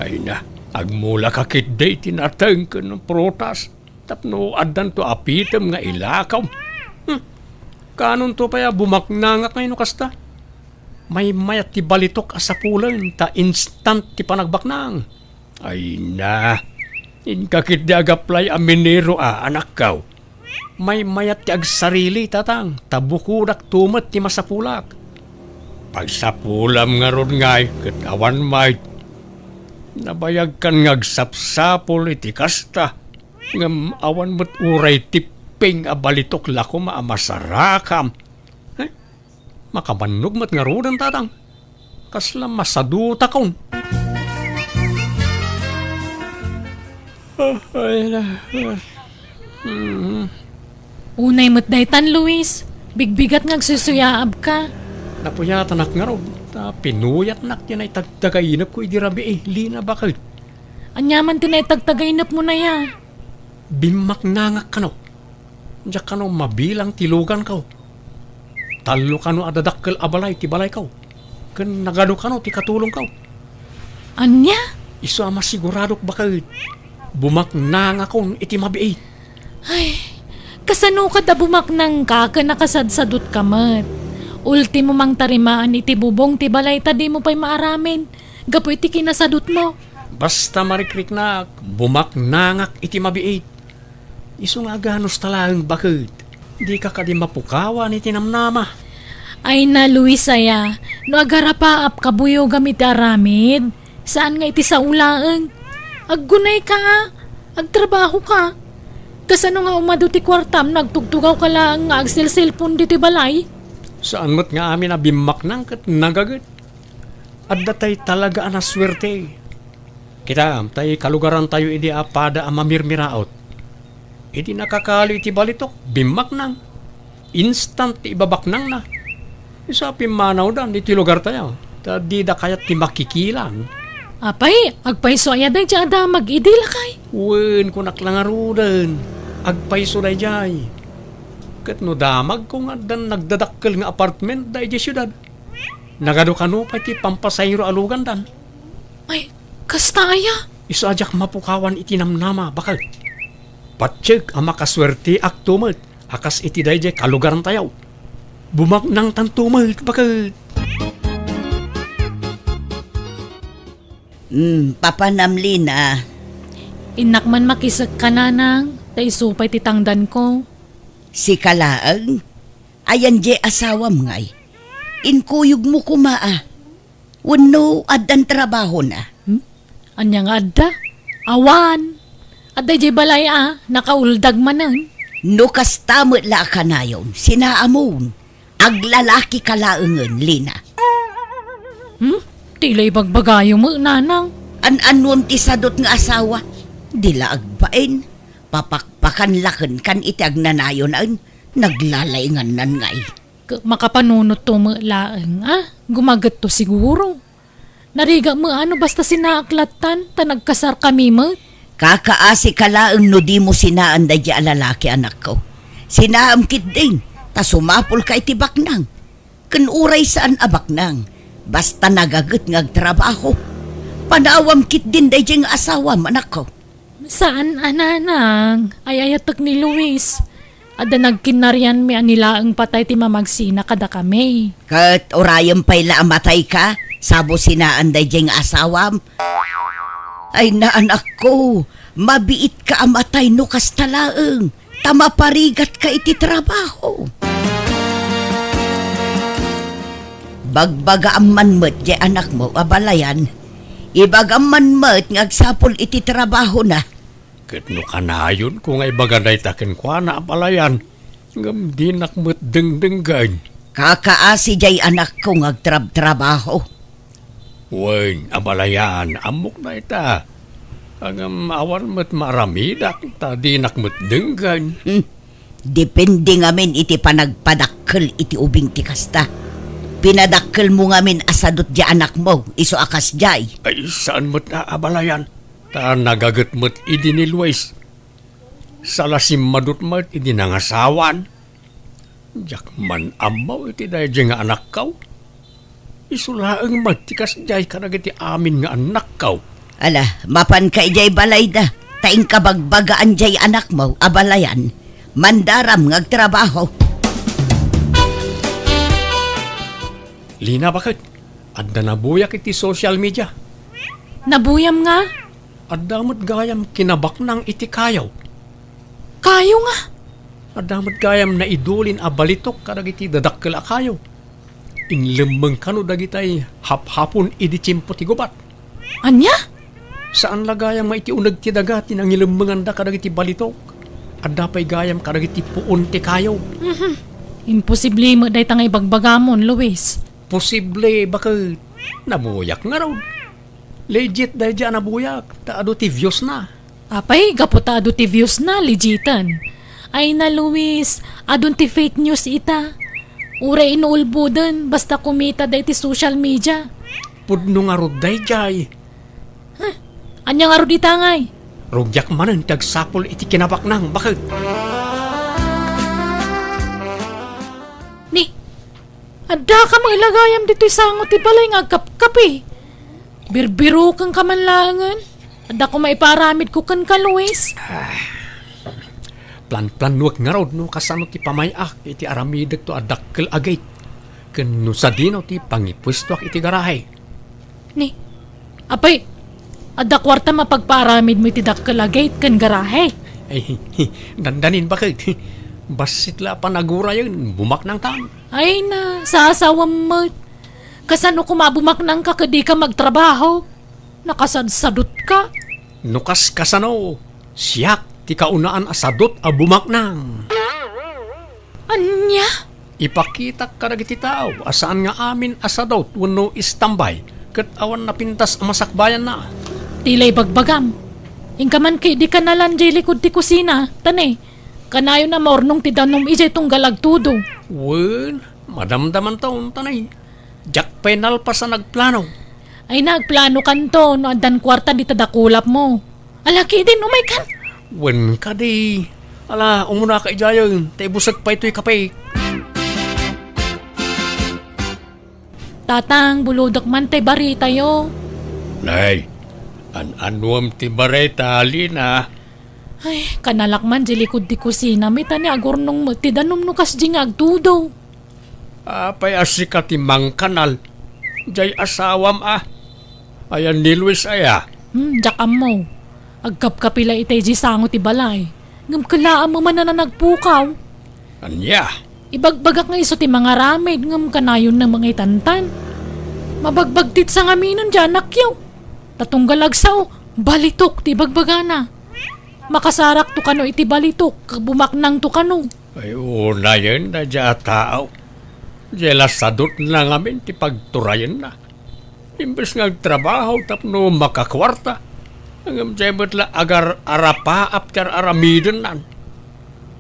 Ay na, agmulaka ketdi ti nateng ken prutas. Tapno addanto a pitem nga ilakaw. Hmm. Kaanonto pay a bumaknangak ngay no kasta? Maymayat ti balitok a sapulen ta instant ti panagbaknang. Ay na, inka ketdi agaplay a minero a, anakko. Maymayat ti agsarili, tatang, ta bukodakto met ti masapulak. Pagsapulam ngarud ngay ket awan met. Nabayagkan nga agsapsapul iti kasta, ngem awan met uray tipping a balitok la koma a masarakam. Eh, makabannog met ngaruden, tatang. Kasla masadutakon. Ay, na, mm. Unay met daytan, Luis. Bigbigat nga agsusuyaabka. Napuyatanak ngarud, ta pinuyatnak ti naitagtagainepko idi rabii, Lina, baket. Ania man ti naitagtagainepmo aya? Bimmaknangak kano. Diak kano mabilang ti luganko. Tallo kano a dadakkel a balay ti balayko. Ken nagadu kano ti katulongko. Ania? Isu a masiguradok baket, bumaknangakon iti mabiit. Ay, kasano kada bumaknangka ken nakasadsadutka met? Ultimo mangtarimaan iti bubong ti balay ta dimo pay maaramen gapu iti kinasadutmo. Basta marikriknak, bumaknangak iti mabiit. Isu nga aganusta laeng baket, dika kadi mapukawan iti namnama. Ay na, Luis aya, no agarapaap, kabuyogam iti aramid, saan nga iti sao laeng. Aggunayka a, agtrabahoka. Kasano nga umadu ti kuartam no agtugtugawka laeng nga agselselpon ditoy balay? Saan met nga amin a bimmaknang ket nagaget. Adda tay talaga a nasuerte. Kitaem, tay kalugarantayo idi a pada a mamirmiraot. Idi nakakali iti balitok, bimmaknang. Instant ti ibabaknangna. Isu a pimmanawdan iti lugartayo, ta dida kayat ti makikilan. Apay, agpayso aya daydiay a damag idi, lakay? Wen, kunak la ngaruden. Agpayso daydiay. Ket no damagko nga addan nagdadakkel nga apartment daydiay siudad, nagadu kano pay ti pampasayro a lugandan. Ay, kasta aya? Isu a diak mapukawan iti namnama, baket. Patiek a makasuerteakto met a kas iti daydiay kalugarantayo. Bumaknangtanto met, baket. Hmm, papanam, Lina. Innak man makisekka, nanang, ta isu pay ti tangdanko. Sika laeng? Ayan diay asawam ngay? Inkuyogmo koma a. Wenno addan trabahona? Hmm? Ania nga adda? Awan. Adda idiay balay a, nakauldag manen. No kasta met la a kanayon, sinaamon. Aglalakika laengen, Lina. Hmm? Ti la ibagbagayo met, nanang. An-anuem ti sadut nga asawa? Di la agbain. Papakpakan la kenkan iti agnanayonen. Naglalaingannan ngay. Ket makapanunotto met laeng a, gumagetto siguro. Narigat met a no basta sinaak lattan, ta nagkasarkami met. Kakaasika laeng no dimo sinaan daydiay a lalaki, anakko. Sinaam ketdin, ta sumapulka iti baknang. Ken uray saan a baknang, basta nagaget nga agtrabaho. Panawam ketdin daydiay nga asawam, anakko. Saan a, nanang, ay-ayatek ni Luis. Adda nagkinnarianmi a ni laeng patay ti mamagsina kadakami. Ket urayem pay la a matayka, sabo sinaan daydiay nga asawam. Ay na, anakko, mabiitka a matay no kasta laeng, ta maparigatka iti trabaho. Bagbagaam man met diay anakmo, abalayan. Ibagam man met nga agsapul iti trabahona. Ket no kanayonko nga ibaga dayta kenkuana, abalayan, ngem dinak met dengdenggen. Kakaasi diay anakko nga agtrabtrabaho. Wen, abalayan, ammok dayta. Ngem awan met maaramidak, ta dinak met denggen. Hmm. Depende ngamin iti panagpadakkel iti ubing ti kasta. Pinadakkelmo ngamin a sadut diay anakmo, isu a kasdiay. Ay, saan met a abalayan, ta nagaget met idi ni Luis. Sala simmadut met idi nangasawan. Diak man ammo iti daydiay nga anakko. Isu laeng met ti kasdiay kadagiti amin nga annakko. Ala, mapanka idiay balayda, ta inka bagbagaan diay anakmo, abalayan. Mandaram nga agtrabaho. Lina, baket, adda nabuyak iti social media. Nabuyam nga? Adda met gayam kinabaknang iti kayo. Kayo nga? Adda met gayam naidulin a balitok kadagiti dadakkel a kayo. Inlemmeng kano dagitay haphapon idi tiempo ti gubat. Ania? Saan la gayam nga iti uneg ti daga ti nangilemmenganda kadagiti balitok. Adda pay gayam kadagiti puon ti kayo. Mhm. Imposible met dayta nga ibagbagamon, Luis. Posible, baket nabuyak ngarud. Legit daydiay a nabuyak, ta adu ti viewsna. Apay, gapu ta adu ti viewsna, legiten. Ay na, Luis, adun ti fake news ita. Uray inuulboden, basta kumita daydi social media. Pudno ngarud daydiay. Huh, ania ngarud ita ngay? Rugiak manen ti agsapul iti kinabaknang, baket. Ni, addaka met la gayam ditoy sango ti balay nga agkapkapi. Birbirukenka man laengen. Adda koma ipaaramidko kenka, Luis. Ah, planplanuek ngarud no kasano ti pamay-ak iti aramidekto a dakkel a gate, ken no sadino ti pangipuestoak iti garahe. Ni, apay, adda kuarta mapagpaaramidmo iti dakkel a gate ken garahe? Ay, dandanin, baket. Bassit la a panagurayen, bumaknangtan. Ay na, sasawam met. Kasano koma a bumaknangka ket dika magtrabaho? Nakasadsadutka. No kas kasano, siak ti kaunaan a sadut a bumaknang. Ania? Ipakitak kadagiti tao a saan nga amin a sadut wenno istambay ket awan napintas a masakbayanna. Ti la ibagbagam. Inka man ket idi kanalan diay likud ti kusina, ta ne, kanayon a maurnong ti danum idiay tunggal agtudo. Wen, madamdamanton, ta ne, diak pay nalpas a nagplano. Ay, nagplanokanto no addan kuarta dita dakulapmo. Ala, kidin, umaykan. Wen kadi. Ala, umunaka idiayen, ta ibusek pay toy kape. Tatang, bulodek man tay baritayo. Nay, an-anuem ti barita, Lina? Ay, kanalak man di likud ti kusina, met ta ni agurnong met ti danum no kasdi nga agtudo. Apay a sika ti mangkanal? Diay asawam a. Ayan ni Luis aya? Hmm, diak ammo. Agkapkapi la itay di sango ti balay. Ngem kellaammo manen a nagpukaw. Ania? Ibagbagak nga isu ti mangaramid ngem kanayon na mangaitantan. Mabagbagtit sa ngaminen di anakyo. Ta tunggal agsao, balitok ti ibagbagana. Makasarakto kano iti balitok, bumaknangto kano. Ay, unayen daydiay a tao. Diay la sadutna ngamin ti pagturayenna. Imbes nga agtrabaho tapno makakuarta, ngem diay met la agar-arapaap ti ar-aramidenna.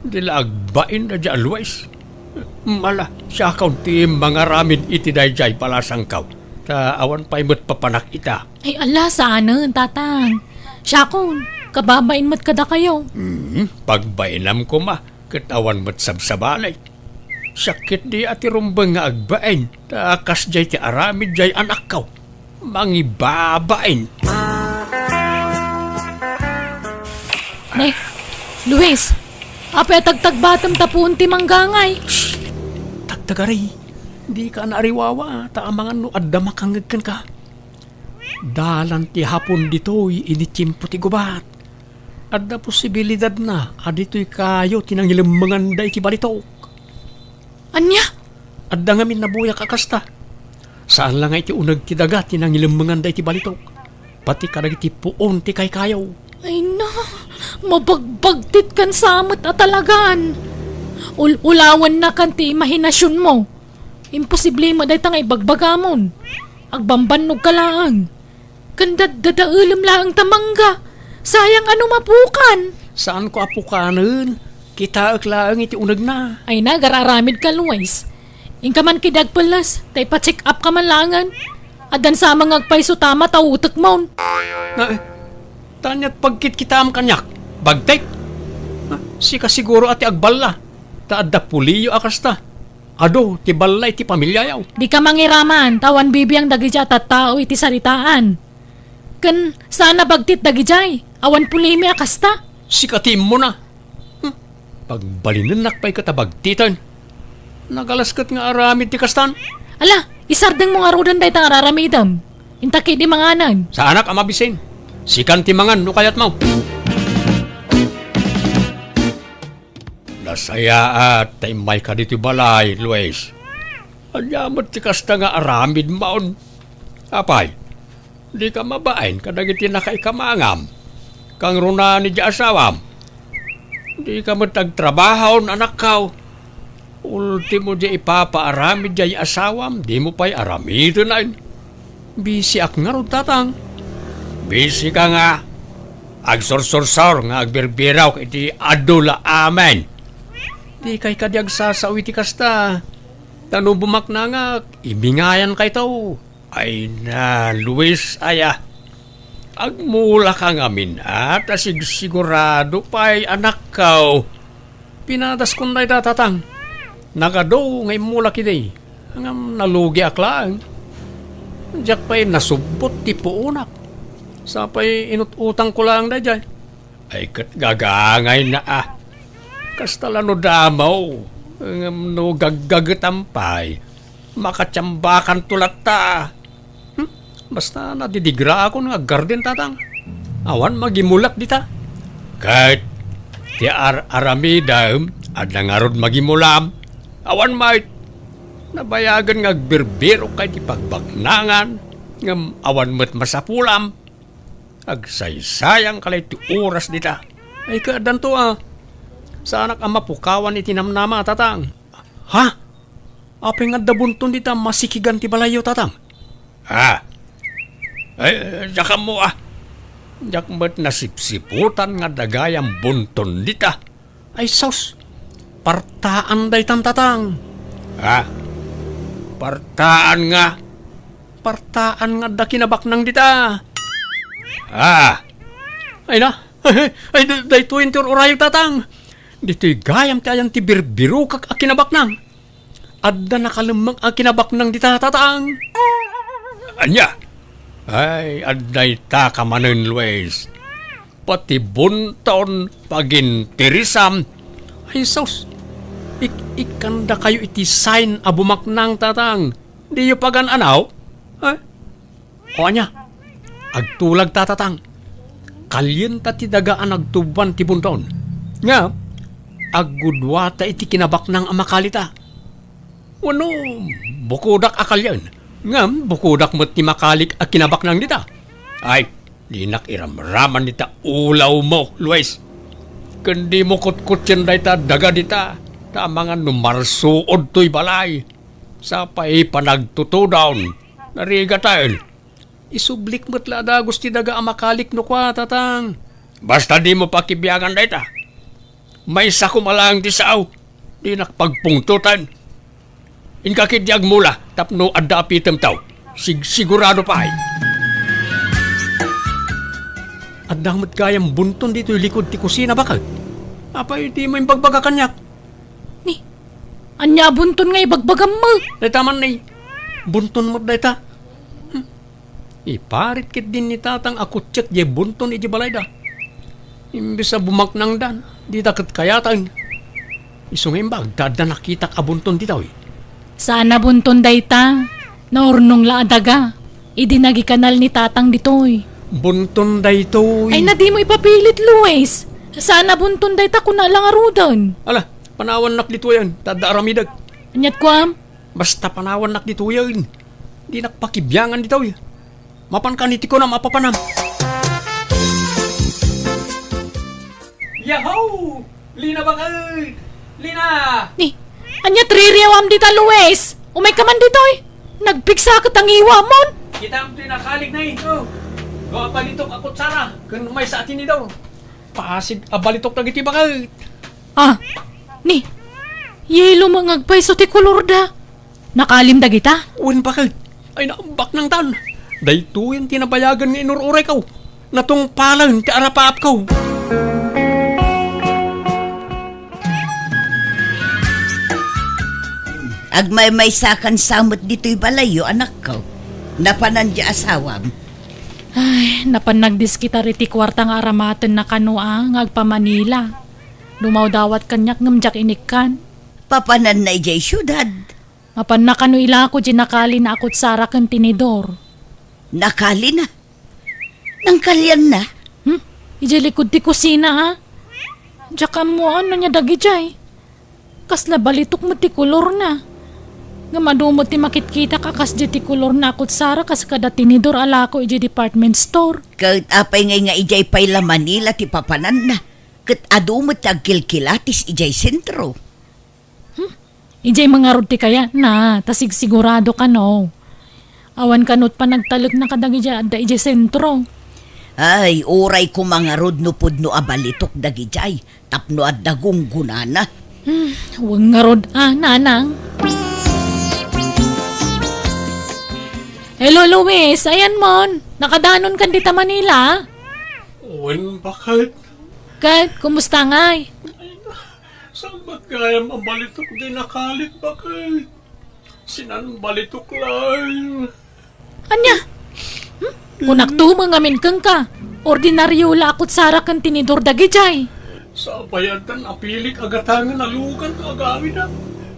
Di la agbain daydiay a Luis. Ala, siakon ti mangaramid iti daydiay balasangko. Ta awan pay met papanak ita. Ay, ala, saanen, Tatang. Siakon, kababain met kadakayo. Hmm, pagbainam koma. Ket awan met sabsabali. Siak ketdi a ti rumbeng nga agbain, ta kasdiay ti aramid diay anakko. Mangibabain. Ne, Luis, apay a tagtagbatem ta puon ti manggangay? Shh! Tagtagari, dika naariwawa, ta amangan no adda makangngeg kenka. Dalan ti hapon ditoy idi tiempo ti gubat. Adda posibilidadna a ditoy kayo ti nangilemmenganda iti balitok. Ania? Adda ngamin nabuyak a kasta. Saan la nga iti uneg ti daga ti nangilemmenganda iti balitok. Pati kadagiti puon ti kaykayo. Ay na, mabagbagtitkan sa met a talagan. Ul-ulawannakan ti imahinasionmo. Imposible met dayta nga ibagbagamon. Agbambannogka laeng. Ken daddadaelem laeng ta mangga. Sayang a no mapukan. Saanko a pukanen. Kitaek laeng iti unegna. Ay na, agar-aramidka, Luis. Inka man ketdi agpelles, ta ipa-check up ka man laengen. Addan sa met nga agpayso ta mata utekmon. Na, eh, ta ania't pagkitkitaam kaniak? Bagtik? Ah, sika siguro a ti agballa. Ta adda puliyo a kasta. Adu ti balla iti pamiliayo. Dika mangiraman, ta awan bibiang dagidiay a tattao iti saritaan. Ken saan a bagtit dagidiay, awan pulimi a kasta. Sika ti immuna. Hmm. Pagbalinennak pay ket a bagtiten. Nagalas ket nga aramid ti kastan. Ala, isardengmo ngaruden dayta nga ar-aramidem. Inta ketdi manganen. Saanak a mabisin. Sikan ti mangan no kayatmo. Sayaat ta immayka ditoy balay, Luis. Ania met ti kasta nga aramidmon? Apay, dika mabain kadagiti nakaikamangam? Kangruna ni di asawam? Dika met agtrabahon, anakko. Ultimo di ipapaaramid di asawam, dimo pay aramiden. Bisiak ngarud, tatang. Bisika nga agsursursor nga agbirbirok iti adu la amin. Dikay kadi agsasao iti kasta. Ta no bumaknangak, ibingayan kayto. Ay na, Luis, aya. Agmulaka ngamin, a, ta sigsigurado pay, anakko. Pinadaskon dayta, tatang. Nagadu nga immulak idi. Ngem nalugiak laeng. Diak pay nasubbot ti puonak. Sapay inut-utangko laeng daydiay. Ay ket gagangayna a. Kasta la no damo, ngem no gaggagetam pay, makatiambakanto latta. Hmm? Basta nadidigraakon nga aggarden, tatang. Awan magimulak dita. Ket ti ar-aramidem, adda ngarud magimulam. Awan met. Nabayagen nga agbirbirok kay ti pagbaknangan, ngem awan met masapulam. Agsaysayangka lay ti oras dita. Ay, kaaddanto a. Saanak a mapukawan iti namnama, tatang. Ha? Apay nga adda bunton dita masikigan ti balayyo, tatang? Ha? Ay, diak ammo a. Diak met nasipsiputan nga adda gayam bunton dita. Ay sus, partaan daytan, tatang. Ha? Partaan nga? Partaan nga adda kinabaknang dita. Ha? Ay na, ay, da-, daytoy ti ur-urayo, tatang. Ditoy gayam ti ayan ti birbirokak a kinabaknang. Adda nakalemmeng a kinabaknang dita, tatang. Ania? Ay, adda ita ka manen, Luis. Pati bunton, paginterisam. Ay, sus. Ik-, ikkandakayo iti sign a bumaknang, tatang. Diyo pagan-anaw? Ha? O ania, agtulagta, tatang. Kalienta ti daga a nagtuboan ti bunton. Nga, aggudwata iti kinabaknang a makalita. Wenno, bukodak a kalien. Ngem, bukodak met ti makalik a kinabaknang dita. Ay, dinak iramraman dita ulawmo, Luis. Ken dimo kutkutten dayta daga dita. Ta amangan no marsuod toy balay. Sapay panagtutudon. Narigaten. Isublik met la a dagus ti daga a makalik no kua, tatang. Basta dimo pakibiangan dayta. Maysa koma laeng ti sao. Dinak pagpungtoten. Inka ketdi agmula tapno adda apitemto. Sigsigurado pay. Adda met gayam bunton ditoy likud ti kusina, baket. Apay dimo imbagbaga kaniak? Ni, ania a bunton nga ibagbagammo? Dayta man ni, bunton met dayta. Hmm. Iparit ketdin ni tatang a kutsek diay bunton idiay balayda. Imbes a bumaknangdan, dita ket kayaten. Isu nga imbag ta adda nakitak a bunton ditoy. Saan a bunton dayta. Naurnong la a daga idi nagikanal ni tatang ditoy. Bunton daytoy. Ay, na dimo ipapilit, Luis. Saan a bunton dayta, kuna la ngaruden. Ala, panawannak ditoyen, ta adda aramidek. Aniat kuam? Basta panawannak ditoyen. Dinak pakibiangan ditoy. Mapankan iti kunam a papanam. Yahoo! Lina baket! Lina! Ni, ania ti ririawam dita, Luis? Umayka man ditoy. Nagpigsa ket a ngiwamon. Kitam ti nakalikna, eh. Oh. Dua a balitok a kutsara ken maysa a tinidor. Pasig a balitok dagiti baket. Ah, ni, yelo met nga agpayso ti kolorda. Nakalim dagita? Wen, baket. Ay, naambak nangtan. Daytoyen ti nabayagen nga inur-urayko. Natungpalen ti arapaapko. Agmaymaysakan sa met ditoy balayyo, anakko. Napanan di asawam. Ay, napan nagdiskitar iti kuarta nga aramatenna kano a nga agpa-Manila. Dumawdawat kaniak ngem diak inikkan. Papananna idiay siudad. Mapanna kano ilako di nakalina a kutsara ken tinidor. Nakalina? Nangkalianna? Hmm? Idiay likud ti kusina, a? Diak ammoan no ania dagidiay. Kasla balitok met ti kolorna. Ngem adu met ti makitkitak a kasdiay ti kolorna a kutsara kas kada tinidor a lako idiay department store. Ket apay ngay nga idiay pay la Manila ti papananna? Ket adu met ti agkilkilatis idiay sentro. Hmm? Idiay mangarud ti kayatna, ta sigsigurado kano. Awan kano panagtalekna kadagiti adda idiay sentro. Ay, uray koma ngarud no pudno a balitok dagidiay tapno adda gunggonana. Hmm, wen ngarud a, nanang. Hello, Luis. Ayanmon. Nakadanonkan dita Manila? Wen, baket. Ket, kumusta ngay? Saan met gayam a balitok ti nakalik, baket? Sinan balitok laeng. Ania? Hmm? Kunakto met ngamin kenka. Ordinario la a kutsara ken tinidor dagidiay. Sapay addan apilik a gatangen a lugan nga agawidam.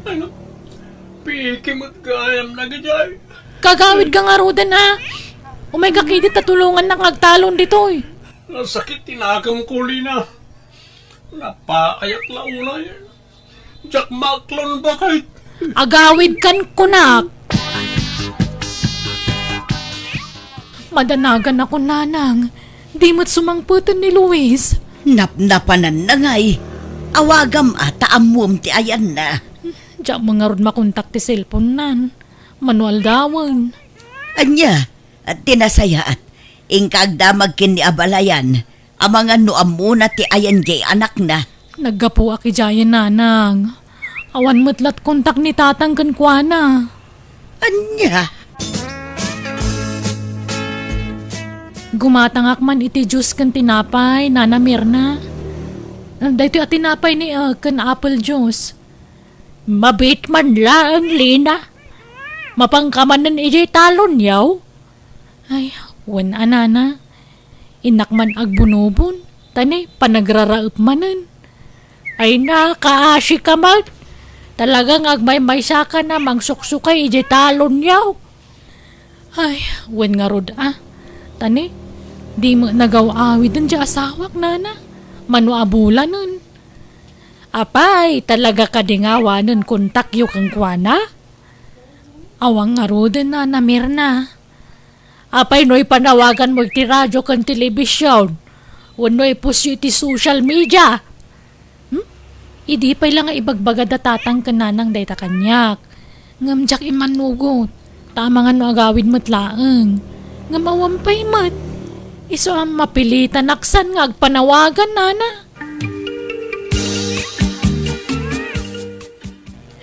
Ay, no. Piki met gayam dagidiay. Kagawidka ngaruden, a. Umayka ketdi ta tulongannak nga agtalon ditoy. Nasakit ti nakemko, Lina. Napaayat la unay. Diak maaklon, baket. Agawidkan kunak. Madanagan ako, nanang. Di met sumangpeten ni Luis. Napnapananna ngay. Awagam a ta ammom ti ayanna. Diak met ngarud makontak ti cellphone-nan. Mano aldawen. Ania? Ti nasayaat, inka agdamag ken ni abalayan, amangan no ammona ti ayan diay anakna. Naggapuak idiayen, nanang. Awan met lat kontak ni tatang kenkuana. Ania? Gumatangak man iti juice ken tinapay, Nana Mirna. Daytoy a tinapay ni, ah, ken apple juice. Mabiit man laeng, Lina. Mapanka manen idiay talonyo? Ay, wen a, nana. Innak man agbunobon, ta ni panagraraep manen. Ay na, kaasika met. Talaga nga agmaymaysaka a mangsuksukay idiay talonyo. Ay, wen ngarud a. Ta ni, di met nagaw-awiden diay asawak, nana. Mano a bulanen. Apay, talaga kadi nga awanen kontakyo kenkuana? Awan ngaruden, Nana Mirna. Apay no ipanawaganmo iti radio ken telebision, wenno ipostyo iti social media? Hmm? Idi pay la nga ibagbaga da tatang ken nanang dayta kaniak. Ngem diak immanugot, ta amangan no agawid met laeng. Ngem awan pay met. Isu a mapilitan a kasta nga agpanawagan, nana.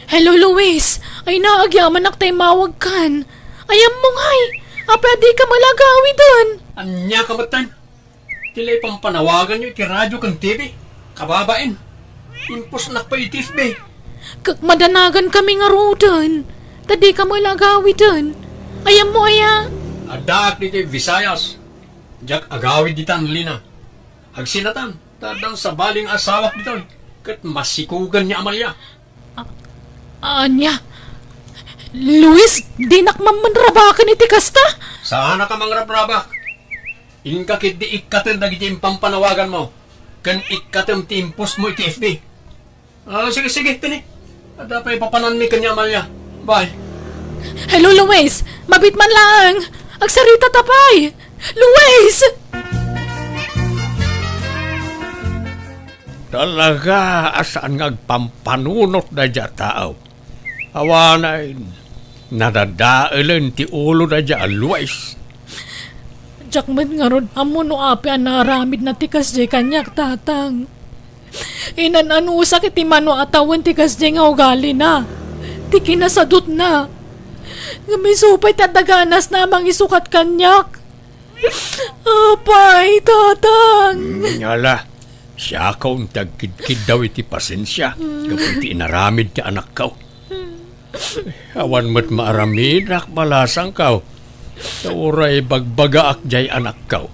Hello, Luis. Ay na, agyamanak ta immawagkan. Ay, ammo ngay. Apay a dika met la agawiden? Ania ka metten? Ti la ipampanawaganyo iti radio ken T V, kababain. Impusnak pay iti F B. K-, madanagan kami ngaruden. Ta dika met la agawiden. Ay, ammo aya? Addaak ditoy Visayas. Diak agawid ditan, Lina. Agsinatan, ta addan sabali nga asawak ditoy. Ket masikogan ni Amalia. A-, ania? Luis, dinak man manrabaken iti kasta? Saanak a mangrabrabak. Inka ketdi ikkatem dagiti impampanawaganmo, ken ikkatem ti impostmo iti F B. Ah, sige, sige, tini. Adda pay papananmi ken ni Amalia. Bye. Hello, Luis! Mabiit man laeng! Agsarita ta pay! Luis! Talaga a saan nga agpampanunot daydiay a tao. Awanen, nadadaelen ti ulo daydiay a Luis. Diak met ngarud ammo no apay a naaramidna ti kasdiay kaniak, tatang. Inan-anusak iti mano a tawen ti kasdiay nga ugalina, ti kinasadutna. Ngem isu pay ti adda ganasna a mangisukat kaniak. Apay, tatang! Mm, ala, siakon ti agkidkiddaw iti pasensia gapu iti inaramid ti anakko. Awan met maaramidak balasangko. Ta uray bagbagaak diay anakko,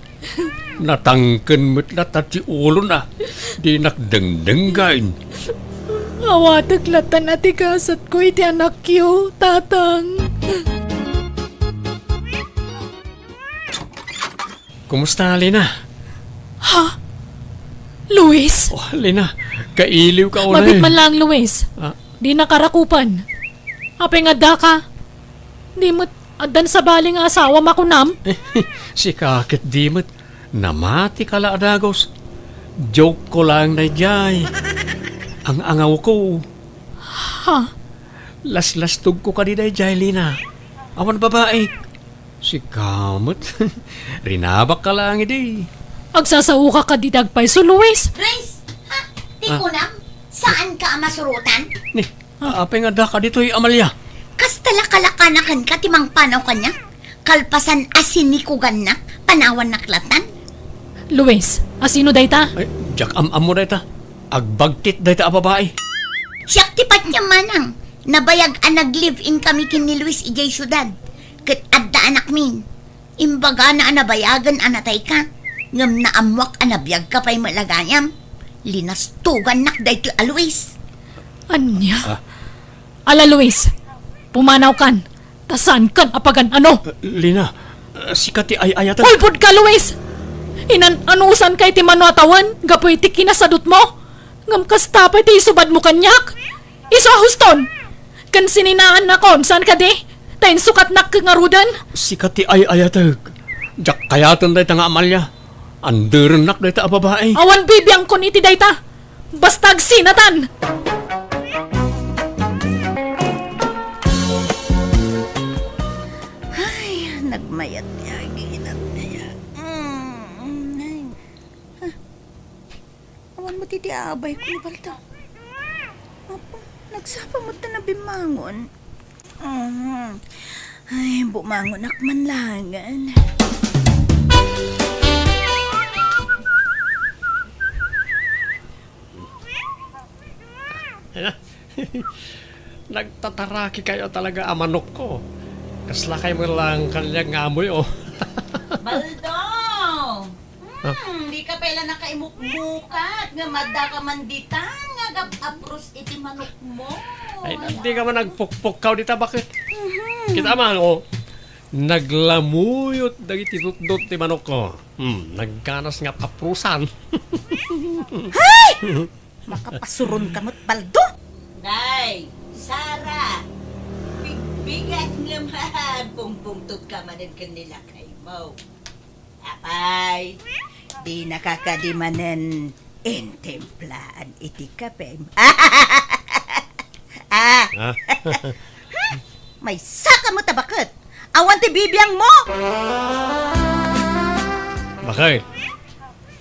natangken met latta ti ulona, dinak dengdenggen. Awatek latta a ti gasatko iti anakyo, tatang. Kumusta, Lina? Ha? Luis? Oh, Lina, kailiwka unay. Mabiit man laeng, Luis. Ah. Di nakarakupan. Apay nga addaka? Di met addan sabali nga asawam a kunam? Sika ket di met. Namatika la a dagus. Joke ko laeng daydiay. Ang-angawko. Ha? Laslastogko kadi daydiay, Lina. Awan babaik. Sika met. Rinabakka laeng idi. Agsasaoka kadi dagpayso, Luis? Grace, ha? Ti Ah. kunam? Saanka a masurotan? Ni, Ah. apay nga addaka ditoy, Amalia? Kasta la kalakanakanka ti mangpanaw kaniak? Kalpasan a sinikugannak, panawannak latan? Luis, asino dayta? Ay, diak am-ammo dayta. Agbagtit dayta a babai. Siak ti patnam manang. Nabayag a nag-live-in kami ken ni Luis idiay siudad. Ket adda anakmin. Imbagana a nabayagen a natayka. Ngem naammoak a nabiagka pay met la gayam. Linastogannak daytoy a Luis. Ania? Ah. Ala, Luis, pumanawkan. Ta saankan a pagan-ano? Eh, Lina, eh, sika ti ay-ayaten. Ulbodka, Luis! Inan-anusanka iti mano a tawen gapu iti kinasadutmo? Ngem kasta pay ti isubadmo kaniak? Isu a huston! Ken sininaannakon, saan kadi? Ta insukatnak ngaruden? Sika ti ay-ayatek. Diak kayaten dayta nga Amalia. Anderennak dayta a babai. Awan bibiangkon iti dayta. Basta agsinatan! Ay, nagmayat ti aginat niya. Mm, ay. Ah, awan met iti abay ko ni Baldo. Apo, nagsapa met ta nabimmangon. Mm. Ay, bumangonak man laengen. Nagtataraki kayo talaga a manokko. Kasla kay met lang kaniak nga amoy, oh. Baldo! Ah. Hmm, di ka pay la nakaimukmukat nga madda ka man ditan nga agap-apros iti manokmo. Ay, di ka man nagpukpukkaw dita, bakit? Mhm. Kita man, oh. Naglamuyot dagiti tutdot ti manokko. Hmm, nagkanas nga aprusan. Hay! Makapasuron ka met, Baldo. Nay, Sara, bigbigat nga man, pungpungtot ka manen ken ni lakaymo. Apay, di nakakadi manen intimplaan iti kapem. Ah! Ah. Maysa ka met a baket. Awan ti bibiangmo! Bakit?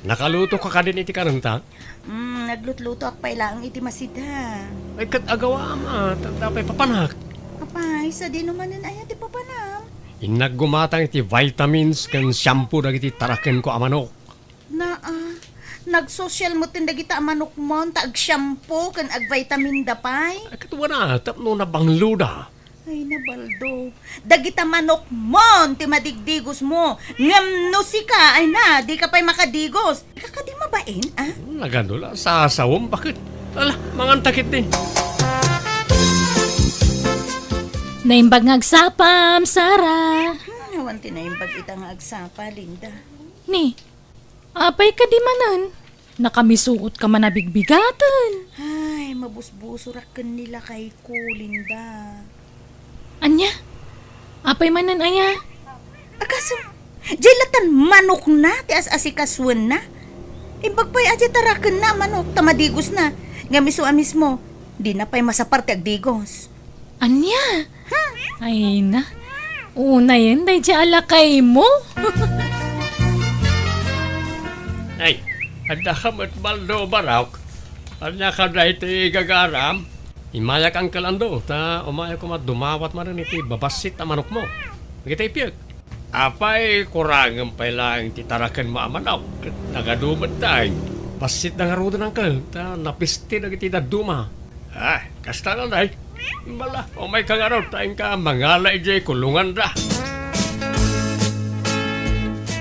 Nakaluto ka kadin iti kanenta? Mm, naglutlutoak pay laeng iti masida. Ay, ket agawam, ah, ta-, ta pay papanak. Apay, sadino manen aya ti papanam? Innak gumatang iti vitamins ken shampoo dagiti tarakenko a manok. Naa, nagsosyal metten dagita a manokmon ta ag-shampoo ken ag-vitamin da pay. Ay, ket wana, tapno nabangloda. Ay, na, Baldo. Dagita manokmon ti madigdigosmo. Ngem no sika, ay na, di ka pay makadigos. Di ka kadi mabain, ah? Nagano la, sasawem, bakit? Ala, manganta ketdi. Naimbag nga agsapam, Sara. Hmm, awan ti naimbag ita nga agsapa, Linda. Ni, apay kadi manen? Nakamisuot ka man a bigbigaten. Ay, mabusbusorak ken ni lakayko, Linda. Ania? Apay manen aya? Agasem, diay latan manokna ti as-asikasuenna. Imbag pay a diay tarakenna a manok ta madigosna. Ngem isu a mismo, dina pay masapar ti agdigos. Ania? Ay na. Unayen daydiay a lakaymo. Ay, adda ka met, Baldo, barok. Ania ka daytoy gagaram? Immayak, Uncle Ando, ta umayak koma dumawat manen iti babassit a manokmo. Dagiti ipiek. Apay, kurangem pay laeng ti tarakenmo a manok, ket nagadu met dayta. Bassitda ngaruden, Uncle, ta napiste dagiti dadduma. Ah, kasta la, day. Bala, umayka ngarud ta inka mangala idiay kulonganda.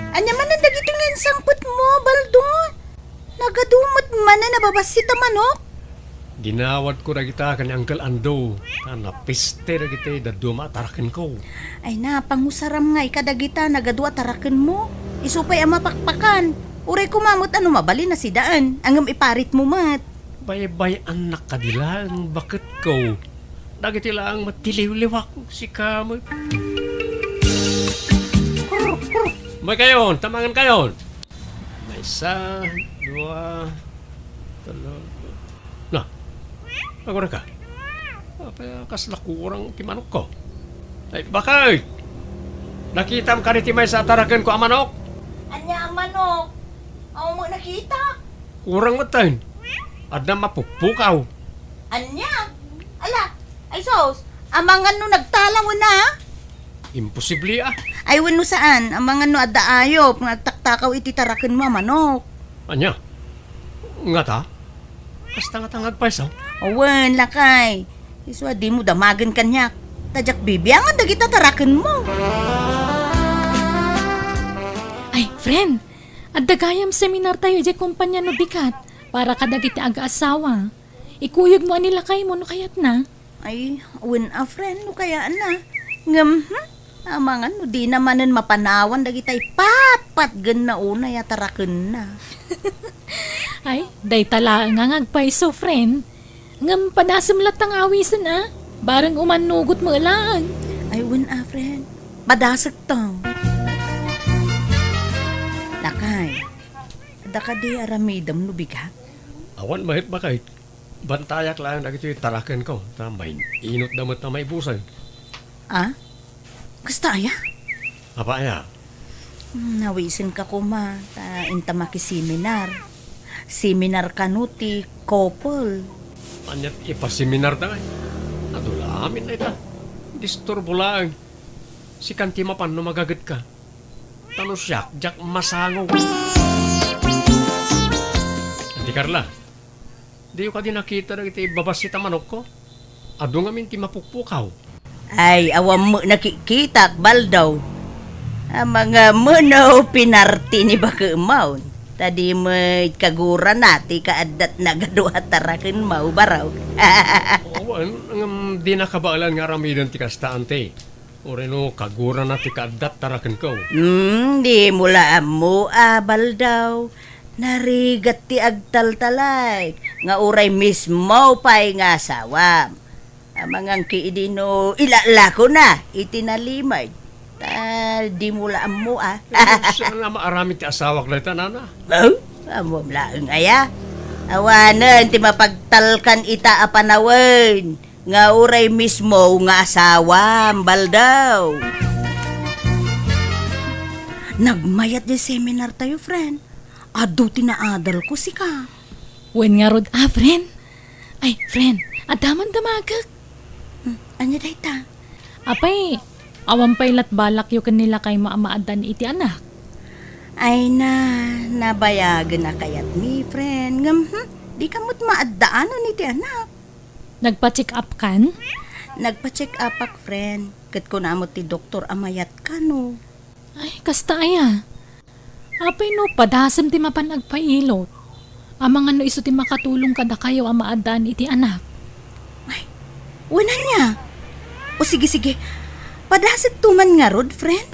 Ania manen dagitoy nga insangpetmo, Baldo? Nagadu met manen a babassit a manok? Dinawatko dagita ken ni Uncle Ando, ta napiste dagiti dadduma a tarakenko. Ay na, pangusaram ngay kadagita nagadu a tarakenmo. Isu pay a mapakpakan. Uray koma met a no mabalin a sidaen, ngem iparitmo met. Baybay-annak kadi laeng baketko. Dagiti laeng met ti liwliwak, sika met. May kayon, tamangan kayon. Maysa, dua, telo. Na, agurayka. Apay a kasla kurang ti manokko? Ay, bakay! Nakitam kadi ti maysa a tarakenko a manok? Ania a manok? Awan met nakita. Kurang metten. Adda mapukpukaw. Ania? Ala, ay sus, amangan no nagtalaw na? Imposible, ah. Ay, wenno saan, amangan no adda ayop nga agtaktakaw iti tarakenmo a manok. Ania? Ngata? Kasta ngata nga agpayso? Awan, lakay. Isu a dimo damagen kaniak. Ta diak bibiangan dagita tarakenmo. Ay, friend, adda gayam seminar tayo idiay kumpanya no bigat para kadagiti agaasawa. Ikuyogmo a ni lakaymo no kayatna. Ay, wen a friend, no kayatna. Ngem, hmm, amangan no dina manen mapanawan dagitay patpatgenna unay a tarakenna. Ay, dayta laeng nga agpayso, friend. Ngem padasem latta nga awisen, a? Bareng umannugot met laeng. Ay, wen a, friend. Padasekto. Lakay, adda kadi aramidem no bigat? Awan met, bakay. Bantayak laeng dagitoy tarakenko, ta main-inotda met a maibusay. Ah? Kasta aya? Apay aya? Hmm, nawisenka koma, ta inta makiseminar. Seminar kano ti couple. Aniat ipaseminarda ngay? Adu la amin dayta. Disturbo laeng. Sikan ti mapan no magagetka. Ta no siak, diak masango. Adi Carla, diyo kadi nakita dagiti babassit a manokko? Adu ngamin ti mapukpukaw. Ay, awan met nakikkitak, Baldaw. Amangan no pinarti ni bakemon. Ta di met kagurana ti kaaddatna a dua a tarakenmo, barok. Awan, ngem dina kabaelan nga aramiden ti kasta, anti. Uray no kagurana ti kaaddat tarakenko. Hmm, dimo la ammo a, Baldaw. Narigat ti agtaltalay nga uray mismo pay nga asawam. Amangan ki idi no ilalakona iti nalimed. Ta dimo la ammo a. Eh, saan nga maaramid ti asawak dayta, nana? Oh, ammom laeng aya. Awanen ti mapagtalkan ita a panawen nga uray mismo nga asawam, Baldaw. Nagmayat diay seminar tayo, friend. Adu ti naadalko, sika. Wen ngarud a, friend. Ay, friend, adda man damagek. Hmm, ania dayta? Apay, awan pay lat balakyo ken ni lakaymo a maaddaan iti anak? Ay na, nabayagen a kayatmi, friend. Ngem, hmm, dika met maaddaanan iti anak. Nagpa-check up kan? Nagpa-check upak, friend. Ket kuna met ti doktor a mayat kano. Ay, kasta aya. Apay no padasem ti mapan agpailot? Amangan no isu ti makatulong kadakayo a maaddaan iti anak. Ay, wen ania? O sige, sige. Padasekto man ngarud, friend.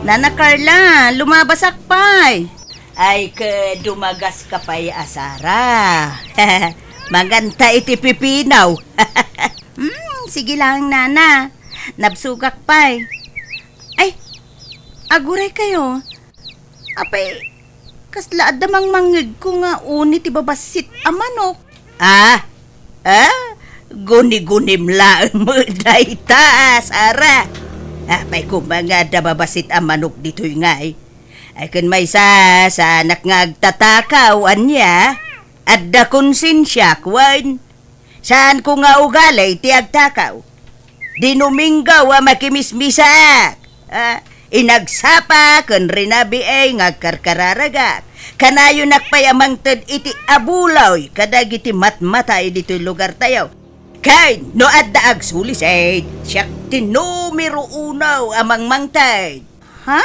Nana Carla, lumabasak pay. Ay, ket dumagaska pay a Sara. Manganta iti pipino. Hmm, sige lang, nana. Nabsogak pay. Ay, aguray kayo. Apay, kasla adda mangmangngegko nga uni ti babassit a manok? Ah? Ah? Guni-gunim laeng met dayta, Sara. Apay koma nga adda babassit a manok ditoy ngay? Ay, ken maysa, saanak nga agtatakaw, ania? Adda konsensiak, wen? Saanko nga ugali ti agtakaw. Dinuminggaw a makimismisaak. Ah, inagsapa ken rinabiay nga agkarkararagak. Kanayonak pay a mangted iti abuloy kadagiti matmatay ditoy lugartayo. Ken no adda agsulised, siak ti numero uno a mangmangted. Ha?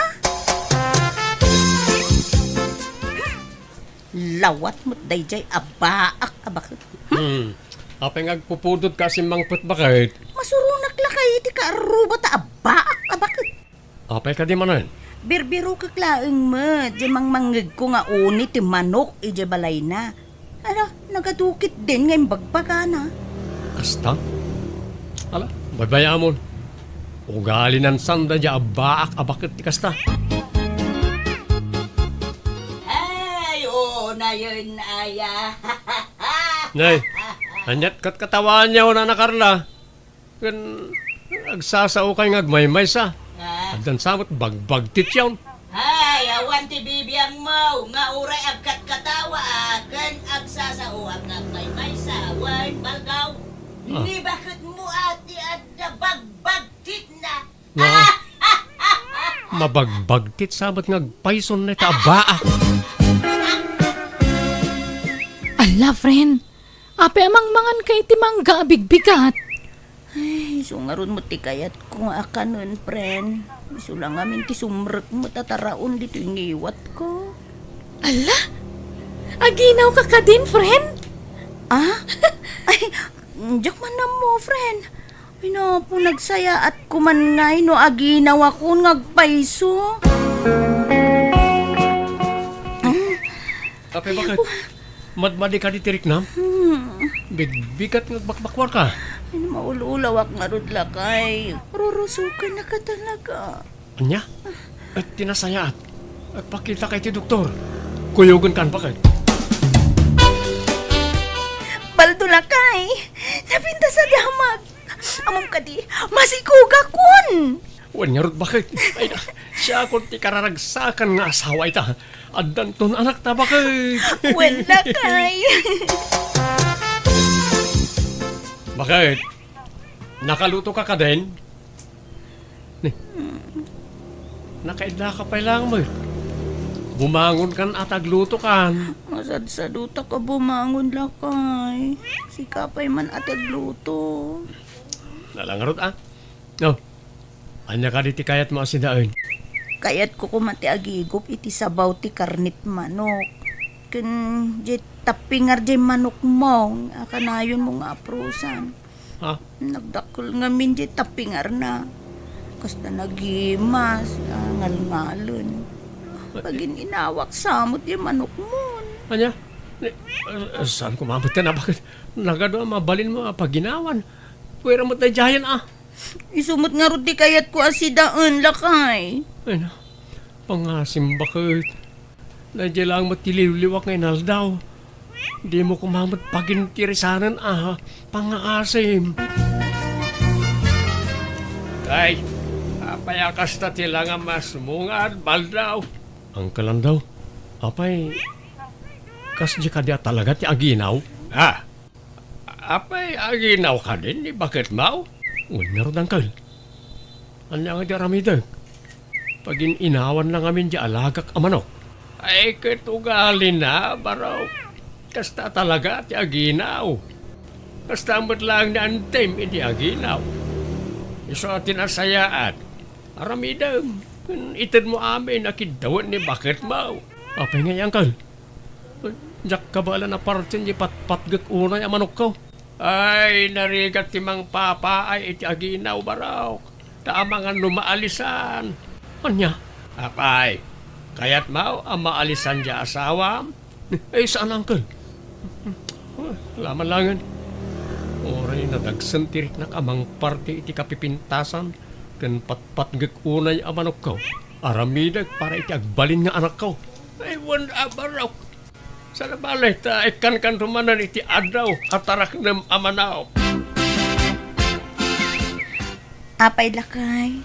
Lawat met daydiay a baak a baket. Hmm. Apay nga agpupudot ka a simmangpet baket? Masuronak lakay iti kaarruba ta a baak a baket. Apay kadi manen? Birbirokek laeng met, diay mangmangngegko nga uni ti manok idiay balayna. Ala, nagadukit din nga imbagbagana. Kasta? Ala, baybayamon. Ugalinan sanda diay abbaak a baket ti kasta. Ay, oo, nayon, aya. Nay, aniat katkatawaanyo, Nana Carla? Ken agsasaokay nga agmaymaysa. Ah. Addan sa met bagbagtityon. Ay, awan ti bibiangmo nga uray agkatkatawa, ah, ken agsasaoak nga agmaymaysa, wen baldaw. Ah. Ni baketmo a ti adda bagbagtitna. Nga, mabagbagtit sa met nga agpayson dayta a baak. Ala, friend. Apay a mangmanganka iti mangga a bigbigat? Ay, isu ngarud met ti kayatko nga akanen, friend. Isu la ngamin ti sumrekmo ta taraon ditoy ngiwatko. Ala? Aginawka kadin, friend? Ah? Ay, diak man ammo, friend. Ay, napo, nagsayaatko man ngay no aginawakon nga agpayso. Apay, baket? Madmadi kadi ti riknam? Hmm. Bigbigat nga agbakbakwarka. Ay, maul-ulawak ngarud, lakay. Rurusokenka talaga. Ania? Ay, ti nasayaat. Agpakitaka iti doktor. Kuyogenkan, baket. Baldo, lakay. Napintas a damag. Ammom kadi, masikogakon! Wen ngarud, baket. Ay, siakon ti kararagsakan nga asawa ita. Addanton anakta, baket. Wen, lakay. Baket, nakalutoka kadin? Ni, nakaidlaka pay laeng met. Bumangonkan a ta aglutokan. Masadsadutak a bumangon, lakay. Sika pay man a ti agluto. Ala ngarud, a. No, ania kadi ti kayatmo a sidaen? Kayatko koma ti agigup iti sabaw ti karnet manok. Ken diay tappingar diay manokmo a kanayonmo nga aprosan. Ha? Nagdakkel ngamin diay tappingarna. Kasta nagimas, a, ngalngalen. Pagin-inawak sa met diay manokmon. Ania? Ni, a, saan ko mabutan a baket nagadu a mabalinmo a paginawan? Puwera met daydiayen, a. Isu met ngarud ti kayatko a sidaen, lakay. Ay na, pangasim, baket. Daydiay laeng met ti liwliwak nga inaldaw. Dimo koma met pagintirisanen a pangngaasim. Ay, apay a kasta ti langam a sumungad, Baldaw? Uncle Andaw, apay, kasdi kadi a talaga ti aginaw? Ah, apay, aginaw kadin ni baketmo? Wen ngarud, Uncle. Ania nga di aramidek? Pagin-inawan la ngamin di alagak a manok. Ay, ket ugalina, Barok. Kasta talaga ti aginaw. Kasta met laeng ni Antim idi aginaw. Isu a ti nasayaat. Aramidem. Itedmo amin a kiddawen ni baketmo. Apay ngay, Uncle? Diak kabaelan a partien di patpatgek unay a manokko. Ay, narigat ti mangpapaay iti aginaw, Barok. Ta amangan no maalisan. Ania? Apay, kayatmo a maalisan ti asawam? Ay, saan, Uncle. Laman langen. Uray nadagsen ti riknak a mangparte iti kapipintasan ken patpatgek unay a manokko. Aramidek para iti agbalin nga anakko. Ay, wen a, Barok. Saan a bale, ta ikkankanto manen iti addaw a taraknem a manok. Apay, lakay,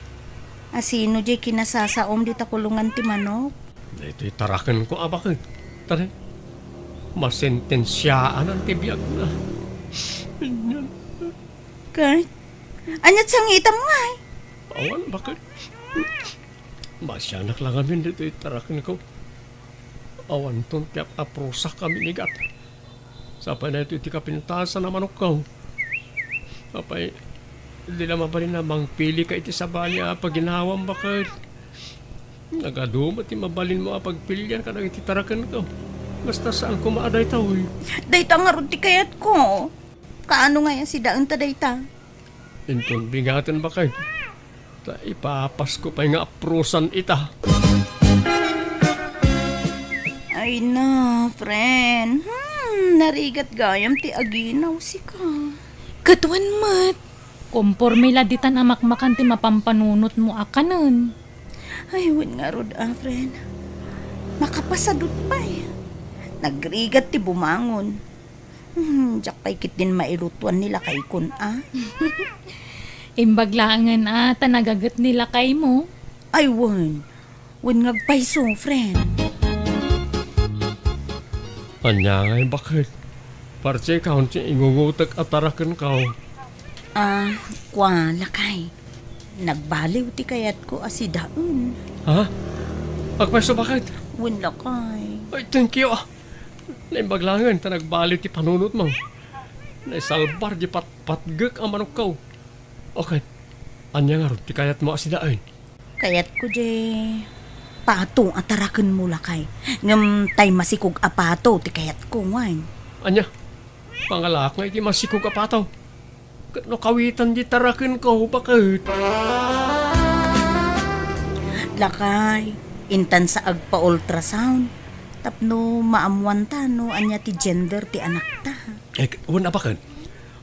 a sino diay kinasasaom dita kulongan ti manok? Daytoy tarakenko a baket. Tara, masentensiaanan ti biagna. Ket, ania ti sangitam ngay? Awan, baket. Masianak la ngamin ditoy tarakenko. Awanton ti ap-aprosak a minigat. Sapay daytoy ti kapintasan a manokko. Apay, di la mabalin a mangpilika iti sabali a paginawam, baket. Nagadu met ti mabalinmo a pagpilian kadagiti tarakenko. Basta saan koma a daytoy. Dayta ngarud ti kayatko. Kaano ngay a sidaenta dayta? Inton bigaten, baket. Ta ipapasko pay nga aprosan ita. Ay na, friend. Hmm, narigat gayam ti aginaw sika. Ket wen met, komporme la ditan a makmakan ti mapampanunotmo a kanen. Ay, wen ngarud a, friend. Makapasadut pay. Nagrigat ti bumangon. Hmm, diak pay ketdin mailutuan ni lakaykon a. Imbag laengen a ta nagaget ni lakaymo. Ay, wen. Wen nga agpayso, friend. Ania ngay baket? Parti kaon ti ingungotek a tarakenko. Ah, kua, lakay. Nagbaliw ti kayatko a sidaen. Ha? Agpayso baket? Wen, lakay. Ay, thank you. Naimbag laengen ta nagbaliw ti panunotmo. Naisalbar di patpatgek a manokko. O ket, ania ngarud ti kayatmo a sidaen? Kayatko di pato a tarakenmo, lakay. Ngem tay masikog a pato ti kayatko, wen. Ania? Pangalaak nga iti masikog a pato. Ket no kawitan di tarakenko, baket? Lakay, intan sa agpa-ultrasound. Tapno maammuanta no ania ti gender ti anakta. Eh, wen a baket.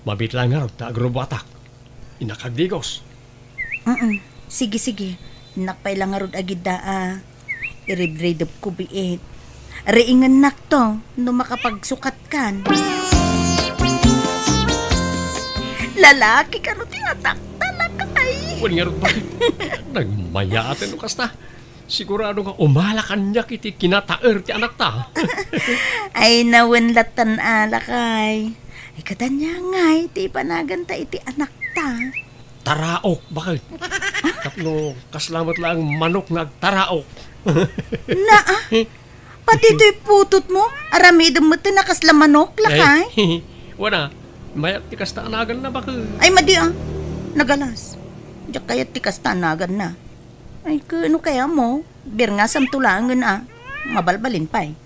Mabiit laeng ngarud ta agrubuatak. Innak agdigos. Mm. Sige, sige. Innak pay la ngarud agidda a iribridepko biit. Riingennakto no makapagsukatkan. Lalaki kano ti atakta, lakay? Wen ngarud baket. Nagmayat no kasta. Sigurado nga umala kaniak iti kinataer ti anakta. Ay, nawen lattan a, lakay. Ay, ket ania ngay ti ipanaganta iti anakta? Taraok, baket. Tapno kasla met laeng manok nga agtaraok. Naa, pati toy putotmo, aramidem met ti nakasla manok, lakay? Ay, wen a, mayat ti kasta a naganna, baket. Ay, madi a. Nagalas. Diak kayat ti kasta a naganna. Ay, ket no kayatmo, birngasamto laengen a. Mabalbalin pay.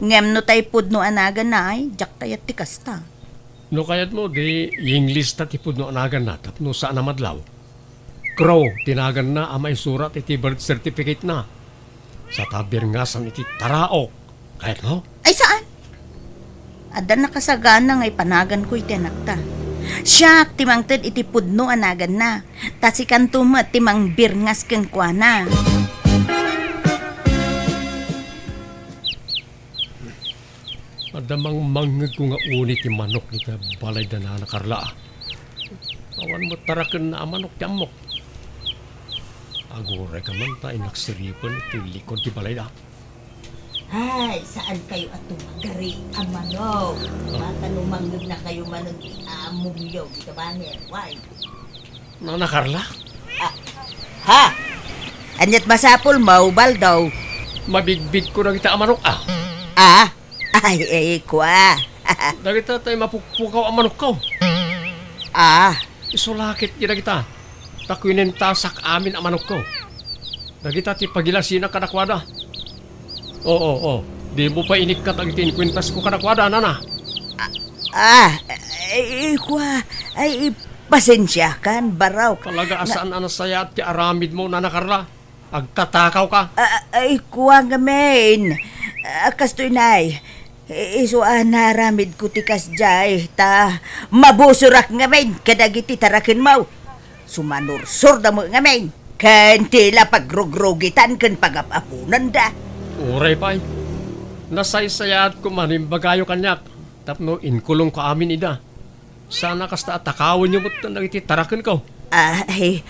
Ngem no tay pudno a naganna ay, diak kayat ti kasta. No kayatmo, di English ta ti pudno a naganna tapno saan a madlaw. Crow ti naganna a maisurat iti birth certificate-na. Sa ta birngasam iti taraok. Kayatmo? Ay, saan? Adda nakasagana nga ipanaganko iti anakta. Siak ti mangted iti pudno a naganna. Ta sikanto met ti mangbirngas kenkuana. Adda mangmangngegko nga uni ti manok iti balayda ni Nana Carla. Awan met tarakenna a manok ti ammok. Aguray ka man ta inaksiripen iti likod ti balayda. Ay, saan kayo a tumagari a manok? Ah. Baka no mangngegna kayo manen ti ammoyo, di ka baner? Why? Nana Carla? Ah, ha? Aniat masapul mo, Baldo? Mabigbigko dagita a manok, ah. Ah? Ay, ay, kua. Dagita tay mapukpukaw a manokko. Ah. Isu la ketdi dagita. Ta kuinentasak amin a manokko. Dagita ti pagilasinak kadakuada. Oo, oo. Dimo pay inikkat dagiti inkuentasko kadakuada, nana. Ah, ay, kua, ay, pasensiakan, barok. Talaga a saan a nasayaat ti aramidmo, Nana Carla. Agtatakaw ka. Ah, ay, kua ngamin. Ah, kastoy, nay. I-, isu a naramidko ti kasdiay, ta mabusorak ngamin kadagiti tarakenmo. Sumanursorda met ngamin, ken ti la pagrugrugitan ken pagap-aponanda. Uray pay. Nasaysayaat koma no imbagayo kaniak, tapno inkulongko amin ida. Saan a kasta a takawenyo met dagiti tarakenko. Ah, ay,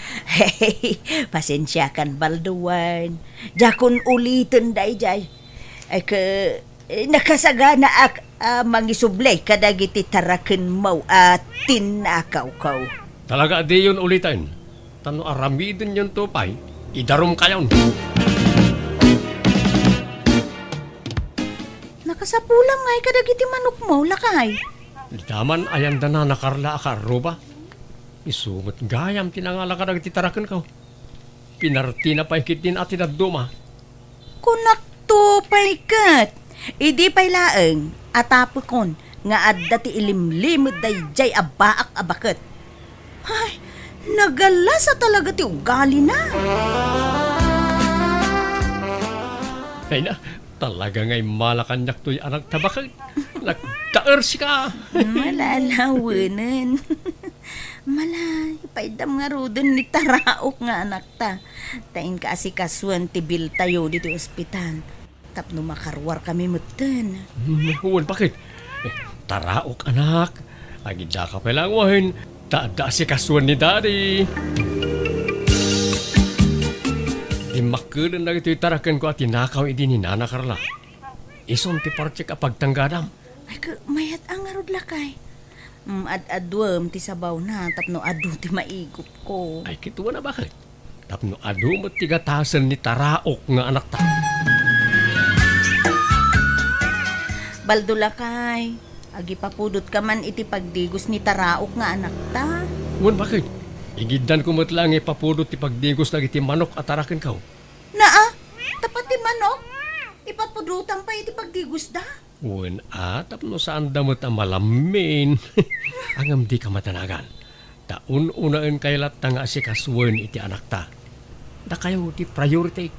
pasensiakan, Baldo, wen. Diakon uliten daydiay. Ay, ke, eh, nakasaganaak a mangisubli kadagiti tarakenmo a tinnakawko. Talaga a diyon uliten. Ta no aramidenyonto pay, idarumkayon. Nakasapulam ngay kadagiti manokmo, lakay. Dita man ayan da Nana Carla a kaarruba. Isu met gayam ti nangala kadagiti tarakenko. Pinartina pay ketdin a ti dadduma. Kunakto pay ket, idi pay laeng a tapekon nga adda ti ilimlimed daydiay a baak a baket. Ay, nagalasa talaga ti ugalina. Ay na, Talaga nga immala kaniak toy anakta baket. Nagtaer sika. Malalawanen. Malay, paiddam ngaruden ni Taraok nga anakta. Ta inka asikasuen ti biltayo ditoy ospital. Tapno makaruarkami metten. Hmm, wen, baket? Eh, Taraok, anak. Agidaka pay laeng wen, ta adda asikasuen ni Daddy. Dimmakkeden dagitoy tarakenko a tinakaw idi ni Nana Carla. Isun ti partek a pagtanggadam. Ay, ka-, mayat a ngarud, lakay. Mm, ad-aduem ti sabawna tapno adu ti maigupko. Ay, kitaem a, baket? Tapno adu met ti gatasen ni Taraok nga anakta. Baldo, lakay, agipapudotka man iti pagdigos ni Taraok nga anakta. Wen, baket? Igiddanko met laeng nga ipapudot ti pagdigos dagiti manok a tarakenko. Naa, ta pati manok, ipapudotam pay iti pagdigosda. Wen a, tapno saanda met a malammin. Ngem dika madanagan. Ta un-unaenkayo latta nga asikasuen iti anakta. Dakayo ti priority.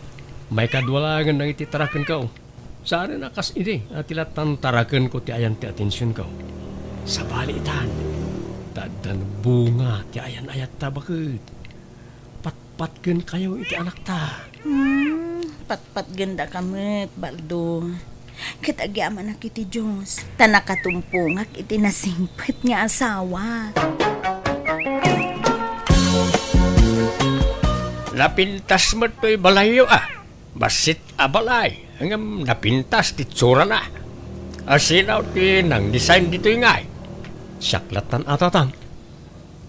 Maikadua laengen dagiti tarakenko. Saanen a kas idi a ti lattan tarakenko ti ayan ti atensionko. Sabali itan, ta addan bunga ti ayan-ayatta, baket. Patpatgenkayo iti anakta. Hmm, patpatgendaka met, Baldo. Ket agyamanak iti Dios, ta nakatumpongak iti nasingpet nga asawa. Napintas met toy balayyo, a. Bassit a balay, ngem napintas ti itsurana. A, sino ti nang-design ditoy ngay? Siak lattan a, tatang.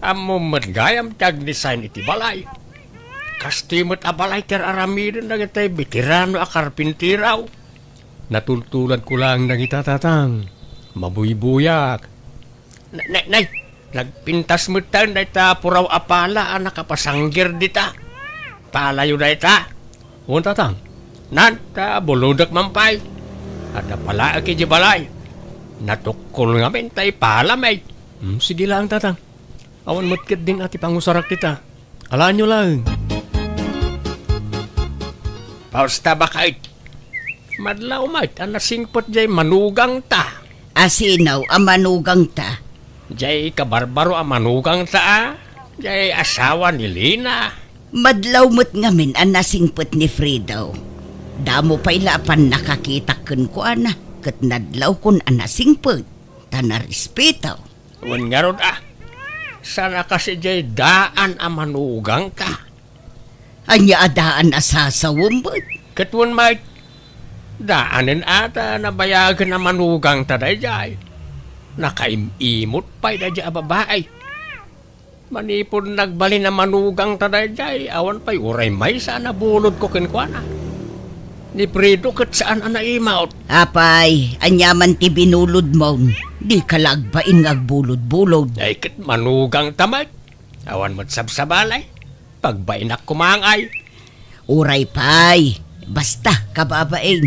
Ammom met gayam ti agdesign iti balay. Kastoy met a balay ti ar-aramiden dagiti beterano a karpintero. Natultuladko laeng dagita, tatang. Mabuybuyak. Na-, na-, nay, nagpintas metten dayta puraw a pala a nakapasangger dita. Palayo dayta? Wen, tatang. Nan, ta bulodek man pay. Adda palaek idiay balay. Natukkol ngamin ta ipalami. Hmm, sige laeng, tatang. Awan met ketdin a ti pangusarak dita. Alaenyo laeng. Pausta, baket. Madlaw met a nasingpet jay manugangta. A sino a manugangta? Jay kabarbaro a manugangta, a. Jay asawa ni Lina. Madlaw met ngamin a nasingpet ni Fredo. Damo pay la a pannakakitak kenkuana, ket nadlawkon a nasingpet, ta narespeto. Wen ngarud, a, saan a kas idiay daan a manugangta? Ania a daan a sasawem met? Ket wen met, daanen a ta nabayagen a manugangta daydiay. Nakaim-imot pay daydiay a babai. Manipud nagbalin a manugangta daydiay, awan pay uray maysa a nabulodko kenkuana. Ni Fredo ket saan a naimot. Apay, ania man ti binulodmon? Dika la agbain nga agbulod-bulod. Ay, ket manugangta met. Awan met sabsabali. Pagbainak koma ngay. Uray pay. Basta, kababain.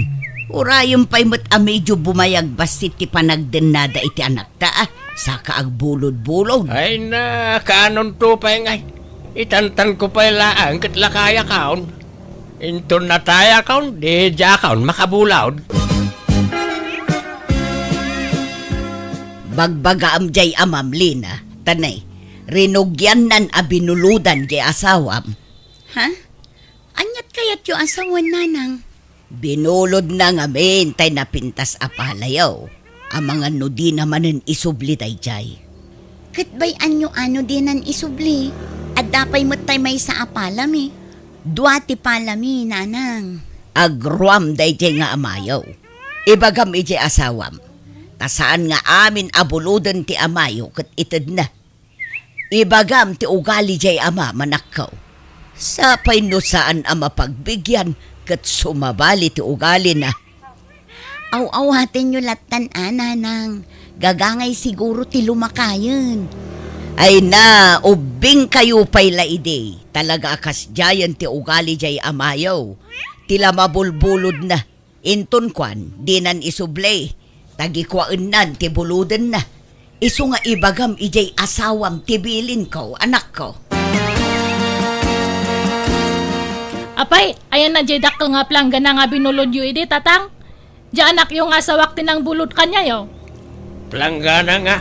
Urayem pay met a medio bumayag bassit ti panagdennada iti anakta, a. Saka agbulod-bulod. Ay na, kaanonto pay ngay. Itantanko pay laeng ket lakayakon. Inton natayakon, di diakon makabulod. Bagbagaam jay amam, Lina, ta ne, rinugiannan a binulodan jay asawam. Ha? Aniat kayatyo a sawen, nanang? Binulodna ngamin tay napintas a palayo. Amangan no dina manen isubli daydiay. Ket bay-anyo a no dinan isubli? Adda pay met tay maysa a palami. Dua ti palami, nanang. Agruam daydiay nga amayo. Ibagam idiay asawam. Ta saan nga amin a buloden ti amayo ket itedna. Ibagam ti ugali jay ama, manakko. Sapay no saan a mapagbigian ket sumabali ti ugalina. Aw-awatenyo lattan a, nanang. Gagangay siguro ti lumakayen. Ay na, ubbingkayo pay la idi. Talaga a kasdiayen ti ugali jay amayo. Ti la mabulbulodna. Inton kuan, dinan isubli, ta gikuaennan ti bulodenna. Isu nga ibagam idiay asawam ti bilinko, anakko. Apay, ayanna jay dakkel nga planggana nga binulodyo idi, tatang? Diay anakyo nga asawak ti nangbulod kaniayo. Planggana nga,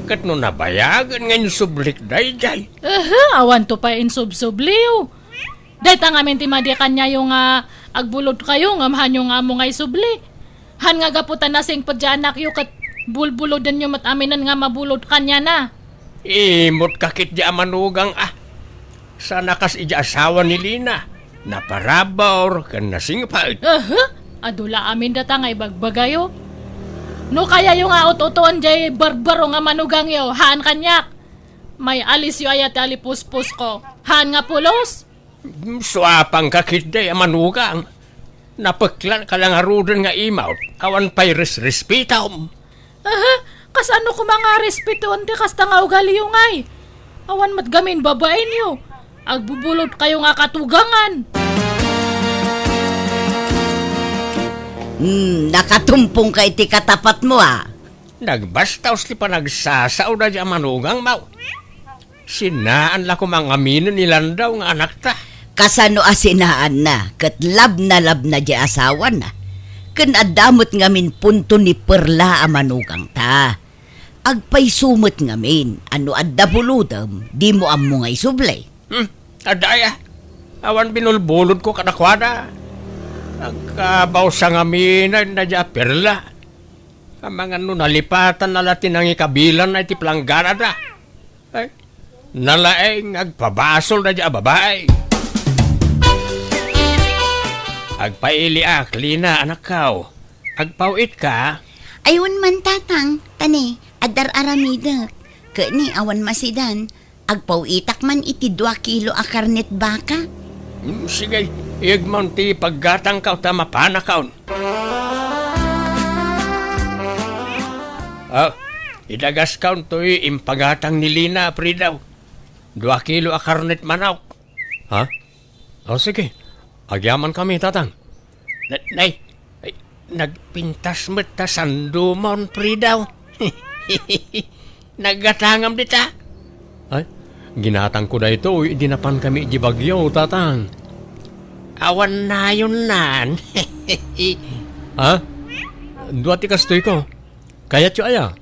ket no nabayagen nga insublik daydiay. Aha, awanto pay insubsubliyo. Dayta ngamin ti madi kaniayo nga agbulod kayo, ngem hanyo nga ammo nga isubli. Han nga gapu ta nasingpet diay anakyo ket bulbulodenyo met aminen nga mabulod kaniana. Imot ka ketdi a manugang a. Sana kas idiay asawa ni Lina, naparabur ken nasingpet. Aha! Adu la amin data nga ibagbagayo. No kayayo nga ut-utoen diay barbaro nga manugangyo, haan kaniak. May alisyo aya ti alipuspusko. Haan nga pulos? Suapangka ketdi a manugang. Napeklanka la ngaruden nga imawt, awan pay resrespetom. Aha, kasano koma nga respetoen ti kasta nga ugaliyo ngay? Awan met gamin babaenyo. Agbubulod kayo nga katugangan. Hmm, nakatumpong ka iti katapatmo, a. Nagbastaos ti panagsasao daydiay a manugangmo. Sinaan la koma nga aminen ni Landaw nga anakta. Kasano a sinaanna, ket labnalabna diay asawana. Ken adda met ngamin punto ni Perla a manugangta. Agpayso met ngamin a no adda bulodem, dimo ammo nga isubli. Hmm, adda aya. Awan binulbulodko kadakuada. Agkabawsa ngamin daydiay a Perla. Amangan no nalipatanna la ti nangikabilanna iti plangganada. Ay, nalaeng agpabasol daydiay a babai. Agpailiak, Lina, anakko. Agpaw-itka? Ay, wen man, Tatang. Tani, adda aramidek. Ket ni, awan masidan. Agpaw-itak man iti dua kilo a karnet baka. Hmm, sige, iyegmon ti paggatangko ta mapanakon. Ah, idagaskon toy impagatang ni Lina, Frido. Dua kilo a karnet manok. Ha? O, sige. Agyamankami, Tatang. Na-, nay, ay, nagpintas met ta sandomon, Frido. Naggatangam dita. Ay, ginatangko daytoy idi napankami idiay Baguio, Tatang. Awan nayonnan. Ha? Dua ti kastoyko. Kayatyo aya?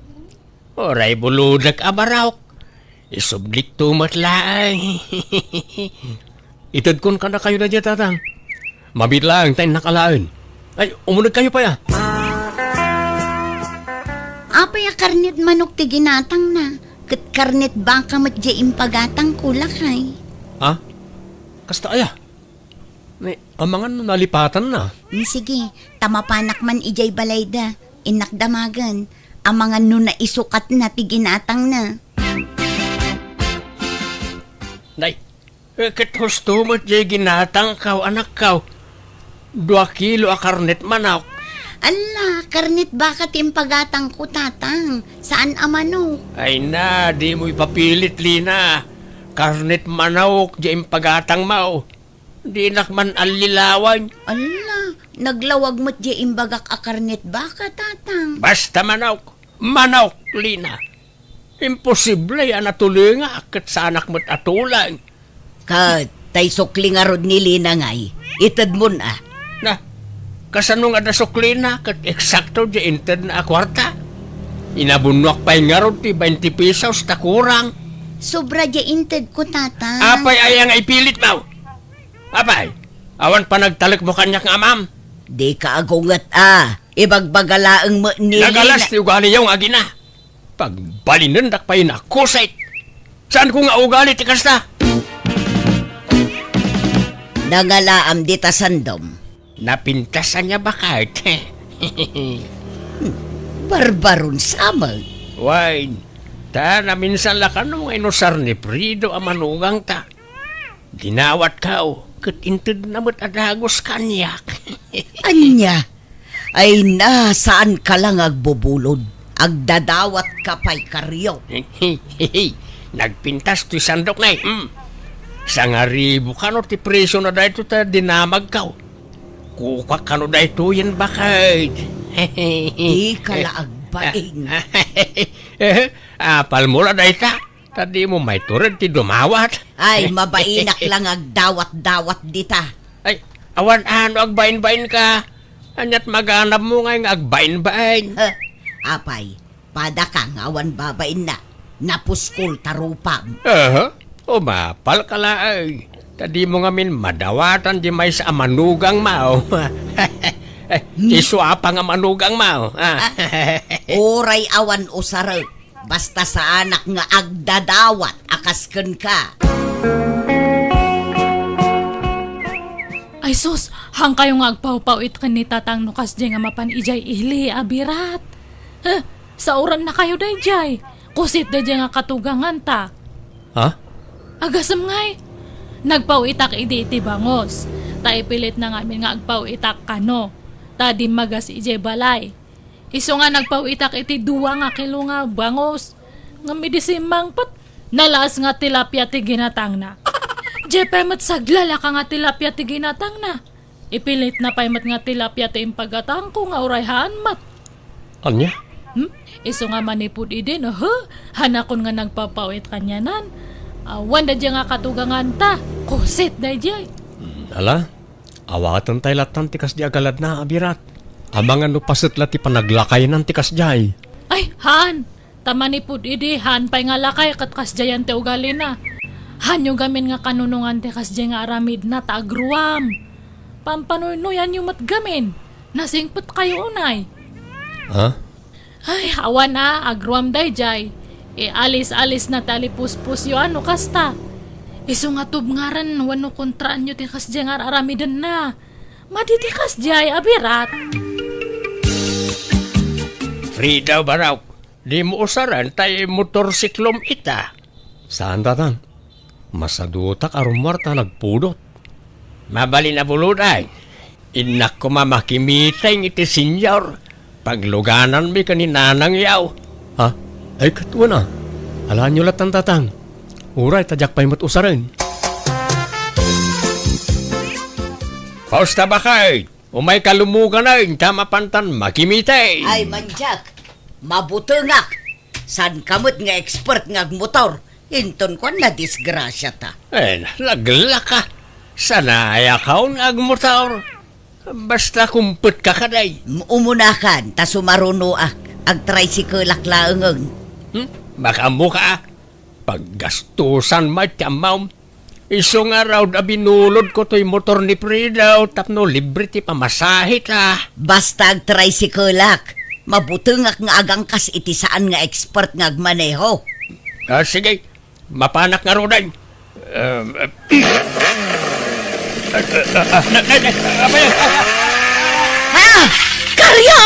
Uray bulodek a barok. Isublikto met laeng. Itedkon kadakayo daydiay, Tatang. Mabiit laeng ta innak alaen. Ay, umunegkayo pay a. Apay a karnet manok ti ginatangna, ket karnet baka met diay impagatangko, lakay. Ha? Kasta aya? Ni, amangan no nalipatanna. Mm, sige, ta mapanak man idiay balayda, innak damagen. Amangan no naisukatna ti ginatangna. Nay, eh, ket husto met diay ginatangko, anakko. Dua kilo a karnet manok. Ala, karnet baka ti impagatangko, Tatang. Saan a manok. Ay na, dimo ipapilit, Lina. Karnet manok diay impagatangmo. Dinak man allilawan. Ala, naglawag met diay imbagak a karnet baka, Tatang. Basta manok. Manok, Lina. Imposible a natulengak ket saanak met a tuleng. Ket tay sukli ngarud ni Lina ngay, itedmon a. Na, kasano nga adda suklina ket eksakto diay intedna a kuarta? Inabunnoak pay ngarud ti baynte pesos ta kurang. Sobra diay intedko, Tatang. Apay aya nga ipilitmo? Apay, awan panagtalekmo kaniak nga amam? Dika agunget a. Ibagbaga laeng met ni Lina. Nagalas ti ugaliyo nga agina. Pagbalinendak pay nakusit. Saanko nga ugali ti kasta? Nangalaam dita sandom. Napintas ania baket? Barbaron sa met. Wen, ta naminsan la kano nga inusar ni Frido a manugangta. Dinawatko, ket intedna met a dagus kaniak. Ania? Ay na, saanka la nga agbubulod. Agdadawatka pay, Karyo. Nagpintas toy sandok, nay. Hmm. Sangaribu kano ti presyo na daytoy ta dinamagko. Kukuak kano daytoyen baket. Dika la agbain. Apalmo la dayta. Ta dimo maitured ti dumawat. Ay, mabainak la nga agdawat-dawat dita. Ay, awan a no agbainbainka. Aniat maganabmo ngay nga agbainbain? Huh? Apay, padaka nga awan babainna. Napuskol ta rupam. Aha. Umapal ka laeng. Ta dimo ngamin madawatan di maysa a manugang maw. Isu a pa nga manugang maw. Ah. Ah, uray awan usarek. Basta saanak nga agdadawat a kas kenka. Ay sus, haankayo nga agpawpawit ken ni Tatang no kasdiay nga mapan idiay ili a birat. Huh, saurennakayo daydiay. Kusit daydiay nga katuganganta. Ha? Agasem ngay, nagpawitak idi iti bangus. Ta ipilitna ngamin nga agpawitak kano. Ta dimmagas idiay balay. Isu nga nagpawitak iti dua nga kilo nga bangus. Ngem idi simmangpet, nalaas nga tilapia ti ginatangna. Diay pay met saglalaka nga tilapia ti ginatangna. Ipilitna pay met nga tilapia ti impagatangko nga uray haan met. Ania? Hmm? Isu nga manipud idi, no, he? Hanakon nga nagpapawit kanianan. Awan daydiay nga katuganganta. Kusit daydiay. Hmm, ala, awaten tay lattan ti kasdi a galadna, a birat. Amangan no paset la ti panaglakaynan ti kasdiay. Ay, haan. Ta manipud idi, haan pay nga lakay ket kasdiayan ti ugalina. Haanyo gamin nga kanunongan ti kasdiay nga aramidna ta agruam. Pampanuynuyanyo met gamin. Nasingpetkayo unay. Ha? Ay, awan a, agruam daydiay. Ialis-alisna ti alipuspusyo a no kasta. Isu nga tubngaren wenno kontraanyo ti kasdiay nga ar-aramidenna. Madi ti kasdiay a birat. Frida, Barok, dimo usaren tay motorsiklom ita. Saan, Tatang. Masadutak a rummuar ta nagpudot. Mabalin a buludan. Innak koma makimiteng iti senior. Paglugananmi ken ni nanangyo. Ha? Ay, ket wen a. Alaenyo lattan, Tatang. Uray ta diak pay met usaren. Pausta, baket. Umayka lumuganen ta mapantan makimiteng. Ay, mandiak. Mabutengak. Saanka met nga expert nga agmotor. Inton kuan, nadisgrasiata. Eh, naglaka. Sanayakon nga agmotor. Basta kumpetka kadi. M-, umunakan, ta sumarunoak. Agtricycle-ak laengen. Hmm? Makaammoka, a? Paggastusan met ti ammom. Isu ngarud a binulodko toy motor ni Frida tapno libre ti pamasaheta. Basta agtricycle-ak, mabutengak nga agangkas iti saan nga expert nga agmaneho. Ah, sige, mapanak ngaruden. Um, uh, Ha? Karyo!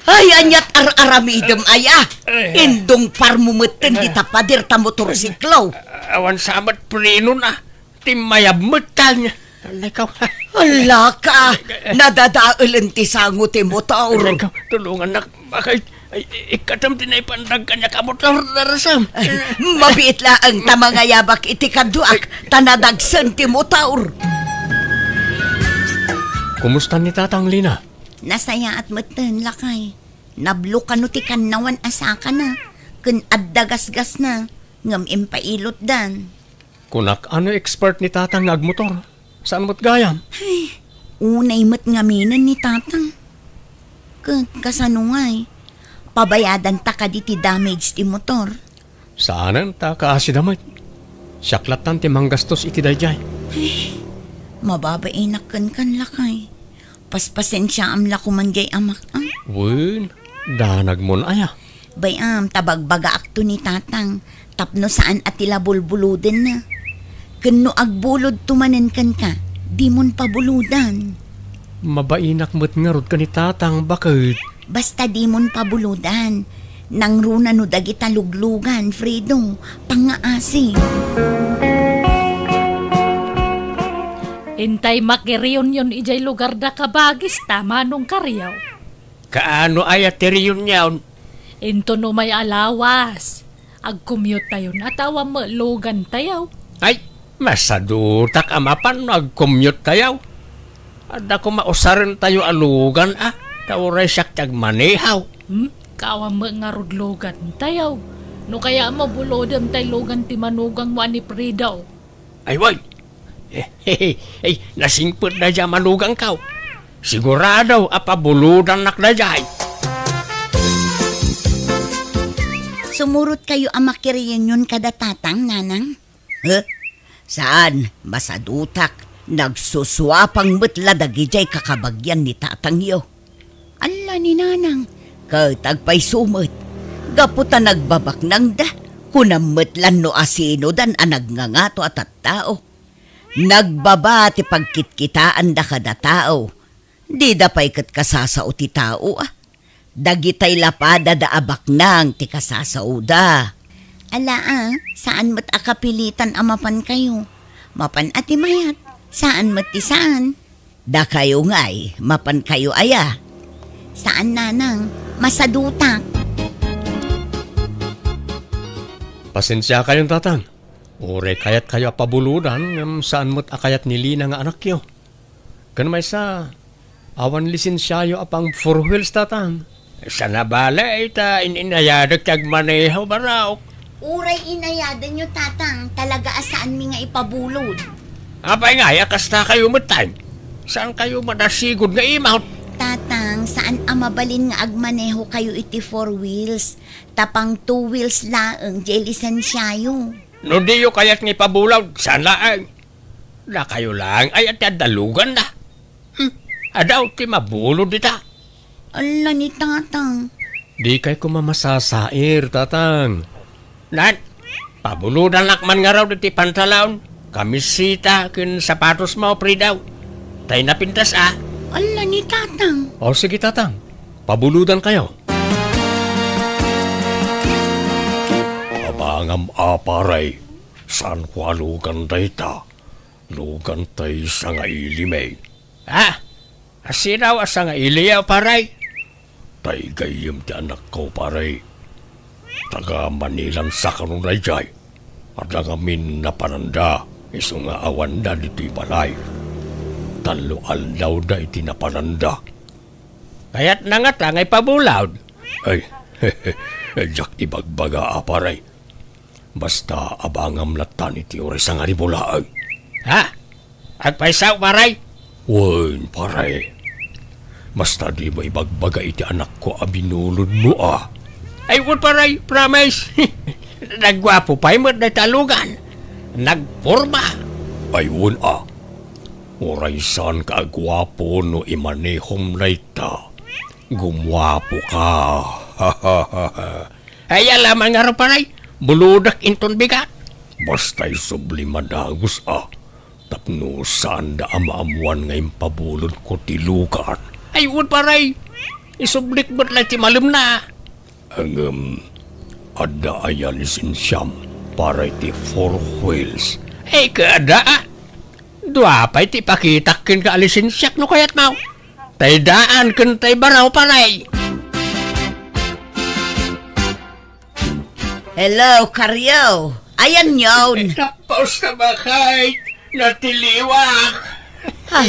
Ay, aniat ar-aramidem aya? Ay. Indungparmo metten dita pader ta motorsiklo. Awan sa met prenona. Timmayab metten. Alay ka. Alaka, nadadaelen ti sango ti motor. Alay ka, tulongannak, baket. Ay, ikkatem ti naipandag kaniak a motor, darasam. Mabiit laeng ta mangayabak iti kaduak, ta nadagsen ti motor. Kumusta ni Tatang, Lina? Nasayaat metten, lakay. Nablo kano ti kannawan a sakana, ken adda gasgasna, ngem impailotdan. Kunak, ano expert ni Tatang nga agmotor? Saan met gayam? Ay, unay met ngaminen ni Tatang. Ket kasano ngay? Pabayadanta kadi ti damage ti motor? Saanen ta kaasida met. Siak lattan ti manggastos iti daydiay. Ay, mababainak kenkan, lakay. Paspasensiaam la koman diay amak, a? Wen, danagmon aya? Bay-am ta bagbagaakto ni Tatang tapno saan a ti la bulbulodenna. Ken no agbulodto manen kenka, dimon pabulodan. Mabainak met ngarud ken ni Tatang, baket. Basta dimon pabulodan. Nangruna no dagita luglugan, Fredo, pangngaasi. Intay makireunion idiay lugarda, kabagis, ta manong Karyo. Kaano aya ti reunion? Inton umay a lawas, agcommute tayon a ta awan met lugantayo. Ay, masadutak a mapan no agcommute tayo. Adda koma usarentayo a lugan a, ta uray siak ti agmanehaw. Hmm? Kaawan met ngarud lugantayo. No kaya, mabulodem tay lugan ti manugangmo a ni Fredo. Ay, way! Ay, nasingpet daydiay a manugankaw. Sigurado a pabulodannak daydiay. Sumurotkayo a makireunion kada tatang, nanang? Huh? Saan, masadutak. Nagsusuapang met la dagidiay kakabagian ni tatangyo. Alla ni nanang. Ket agpayso met, gapu ta nagbabaknangda, kunam met lan no asinodan a nagngangato a tattao. Nagbaba ti pagkitkitaanda kada tao. Dida pay ket kasasao ti tao, a. Dagitay lapada da a baknang ti kasasaoda. Ala, a, saan met a kapilitan a mapankayo. Mapan a ti mayat, saan met ti saan. Dakayo ngay, mapankayo aya? Saan, nanang, masadutak. Pasensiakayon, tatang. Uray kayatkayo a pabulodan, ngem saan met a kayat ni Lina nga anakyo. Ken maysa, awan lisensiayo a pang four wheels, tatang. Saan a bale, ta in-inayadek ti agmaneho, Barok. Uray inayadanyo, tatang, talaga a saanmi nga ipabulod. Apay ngay a kastakayo metten? Saankayo madasigod nga imawt? Tatang, saan a mabalin nga agmaneho kayo iti four wheels, ta pang two wheels laeng diay lisensiayo. No diyo kayat nga ipabulod, saan laeng. Dakayo laeng aya ti adda luganna. Hmm, adaw ti mabulod dita. Ala ni tatang. Dikay koma masasair, tatang. Nan, pabulodannak man ngarud iti pantalon, kamiseta, ken sapatosmo, Fridaw. Tay napintas, a. Ala ni tatang. O, sige, tatang. Pabulodankayo. Abangam a, pare, saanko a lugan dayta. Lugan tay sangailimi. Ha? Asino a sangailiyo, pare? Tay gayyem ti anakko, pare. Taga Manilan sa kano daydiay. Adda ngamin napananda, isu nga awanda ditoy balay. Tallo aldawda iti napananda. Kayatna ngata nga ipabulod? Ay, diak ibagbaga a, pare. Basta abangam lattan iti uray sangaribu laeng. Ha? Agpayso, pare? Wen, pare. Basta dimo ibagbaga iti anakko a binulodmo, a. Ay, wen, pare, promise. Nagguapo pay met dayta a lugan. Nagporma. Ay, wen, a. Uray saanka a guapo no imanehom dayta. Gumuapoka. Ay, ala man ngarud, pare. Bulodek inton bigat. Basta isubli madagus, a. Tapno saanda a maammuan nga impabulodko ti lugan. Ay, wen, pare. Isublik met la ti malemna. Ngem, adda aya lisensiam para iti four wheels? Ay, kada, a. Dua pay ti ipakitak kenka a lisensiak no kayatmo. Tay daan ken tay baro, pare. Hello, Karyo. Ayanyon. Tapos na ba kay natiliwak? Ha?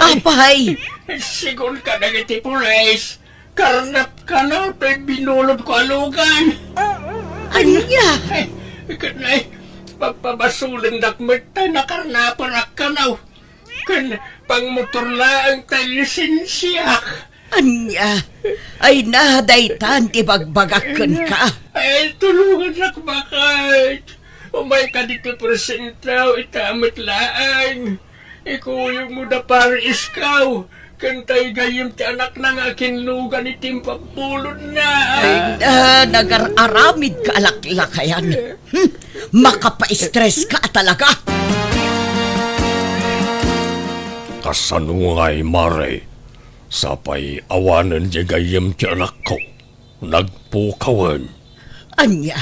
Apay? Sigun ka dagiti pulis. Karnap kano toy binulodko a lugan. Ania? Ay, ket nay, pagpabasulendak met ta nakarnapanak kano. Ken pangmotor laeng tay lisensiak. Ania? Ay na, daytan ti bagbagak kenka. Ay, tulongannak, baket. Umayka ditoy presentaw, ita met laeng. Ikuyogmo da pare Iskaw, ken tay gayyem ti anakna nga akinlugan iti impabulodna. Ay na, nagar-aramid ka a laklakayan. Hmm, makapaistres ka a talaga. Kasano ngay, mare? Sapay awanen diay gayyem ti anakko. Nagpukawen. Ania?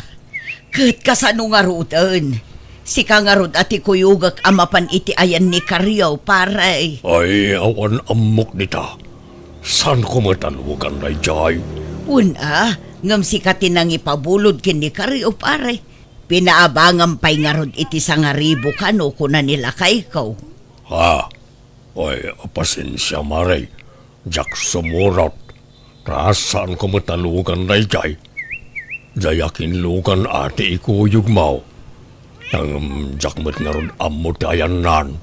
Ket kasano ngaruden? Sika ngarud a ti kuyogek a mapan iti ayan ni Karyo, pare. Ay, awan ammok dita. Saanko met a lugan daydiay? Wen a, ngem sika ti nangipabulod ken ni Karyo, pare. Pinaabangam pay ngarud iti sangaribu kano, kuna ni lakayko. Ha? Ay, pasensia, mare. Diak sumurot. Ta saanko met a lugan daydiay. Diay akinlugan a ti ikuyogmo. Ngem diak met ngarud ammo ti ayannan.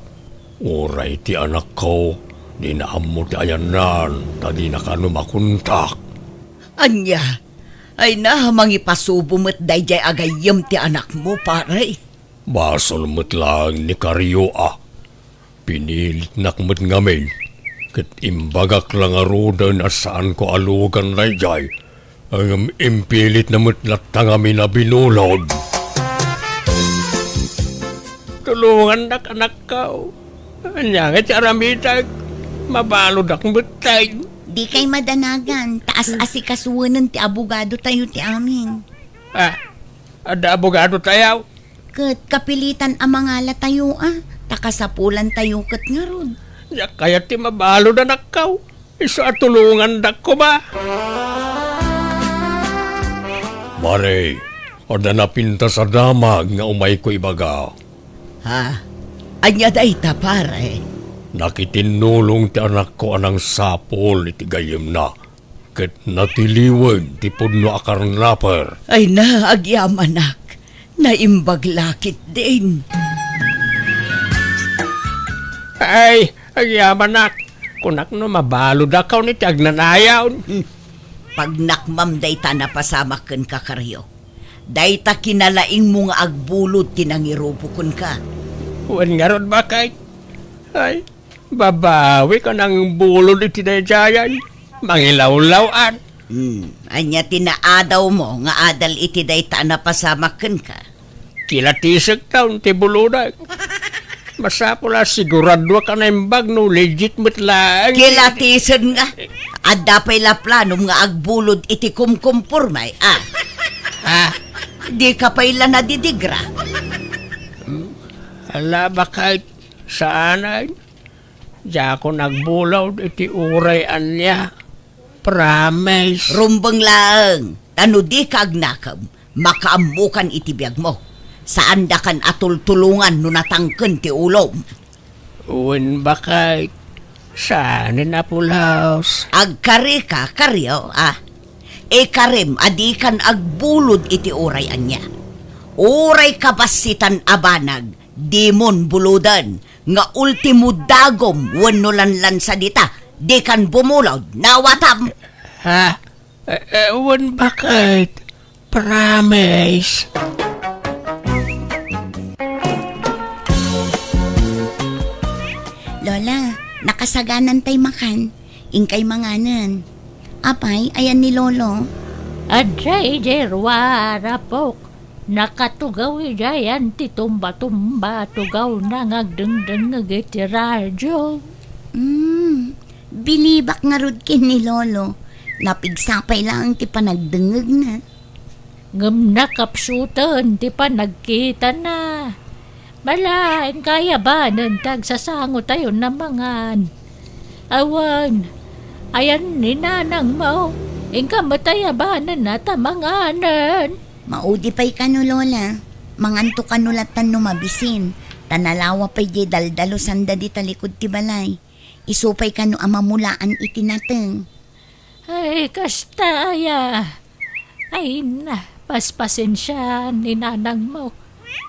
Uray ti anakko, dina ammo ti ayannan, ta dina kano makontak. Ania? Ay na, mangipasubo met daydiay a gayyem ti anakmo, pare. Basol met laeng ni Kario a. Pinilitnak met ngamin, ket imbagak la ngaruden a saanko a lugan daydiay, ngem impilitna met latta ngamin a binulod. Tulongannak, anakko. Ania ngay ti aramidek? Mabaludak met tay. Dikay madanagan, ta as-asikasuenan ti abogadotayo ti amin. Ah, adda abogadotayo? Ket kapilitan a mangalatayo a, ta kasapulantayo ket ngarud. Diak kayat ti mabalud, anakko. Isu a tulongandak koma. Mare, adda napintas a damag nga umayko ibaga. Ha? Ania dayta, pare? Nakitinnulong ti anakko a nangsapul iti gayyemna, ket natiliwen ti pudno a karnaper. Ay na, agyamanak. Naimbag la ketdin. Ay, agyamanak. Kunak no mabaludakon iti agnanayon. Hmm. Pagnakmam dayta a napasamak kenka, Kario. Dayta kinalaingmo nga agbulod ti nangirupo kenka. Wen ngarud, baket. Ay, babawik a nangbulod iti daydiayen. Mangilawlaw-an. Hmm, ania ti naadawmo nga adal iti dayta a napasamak kenka? Kilatisekton ti bulodek. Masapul a siguraduak a naimbag no legit met laeng. Kilatisen nga. Adda pay la planom nga agbulod iti kumkumporme, a? Ha? Dika pay la nadidigra? Hmm? Ala, baket, saanen. Diakon agbulod iti uray ania. Promise. Rumbeng laeng, ta no dika agnakem, makaammokan iti biagmo. Saandakan a tultulongan no natangken ti ulom. Wen, baket, saanen a pulos. Agkarika, Kario, a. Ikarem a dikan agbulod iti uray ania. Uray kabassitan a banag, dimon buloden, nga ultimo dagom wenno lanlansa dita, dikan bumulod, nawatam. Ha? Eh, eh, wen, baket. Promise. Lola, nakasaganantay makan. Inkay manganen. Apay, ayan ni Lolo? Adda idiay ruar, apok. Nakatugaw idiayan ti tumba-tumba, tugawna nga agdengdengngeg iti radio. Hmm, bilibak ngarud ken ni Lolo. Napigsa pay laeng ti panagdengngegna. Ngem nakapsuten ti panagkitana. Malaen kayabanen ti agsasangotayon a mangan. Awan, ayan ni nanangmo, inka met ayabanenna ta manganen. Maudi pay kano, Lola. Manganto kano lattan no mabisin, ta nalawa pay diay daldalusanda dita likud ti balay. Isu pay kano a mamulaan iti nateng. Ay, kasta aya. Ay na, paspasensiaan ni nanangmo,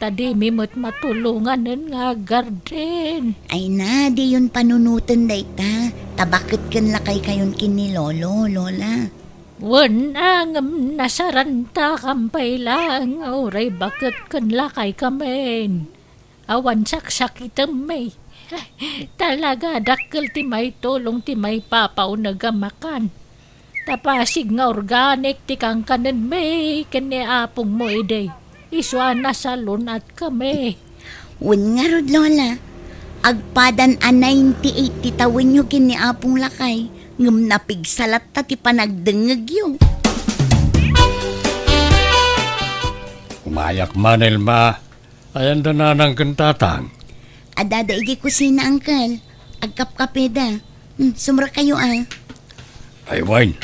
ta dimi met matulonganen nga aggarden. Ay na, diyon panunoten dayta, ta baket ken lakaykayon ken ni Lolo, Lola. Wen a, ngem nasarantakam pay laeng, uray baket ken lakaykamin. Awan saksakitemmi. Talaga, dakkel ti maitulong ti maipapauneg a makan. Ta pasig nga organic ti kankanenmi ken ni apongmo idi. Isu a nasalun-atkami. Wen ngarud, Lola, agpadan a ninety-eight ti tawenyo ken ni Apong Lakay, ngem napigsa latta ti panagdengngegyo. Umayak man, Elma. Ayan da nanang ken tatang? Addada idiay kusina, Uncle. Agkapkapeda. Hmm, sumrekayo a. Ay, wen,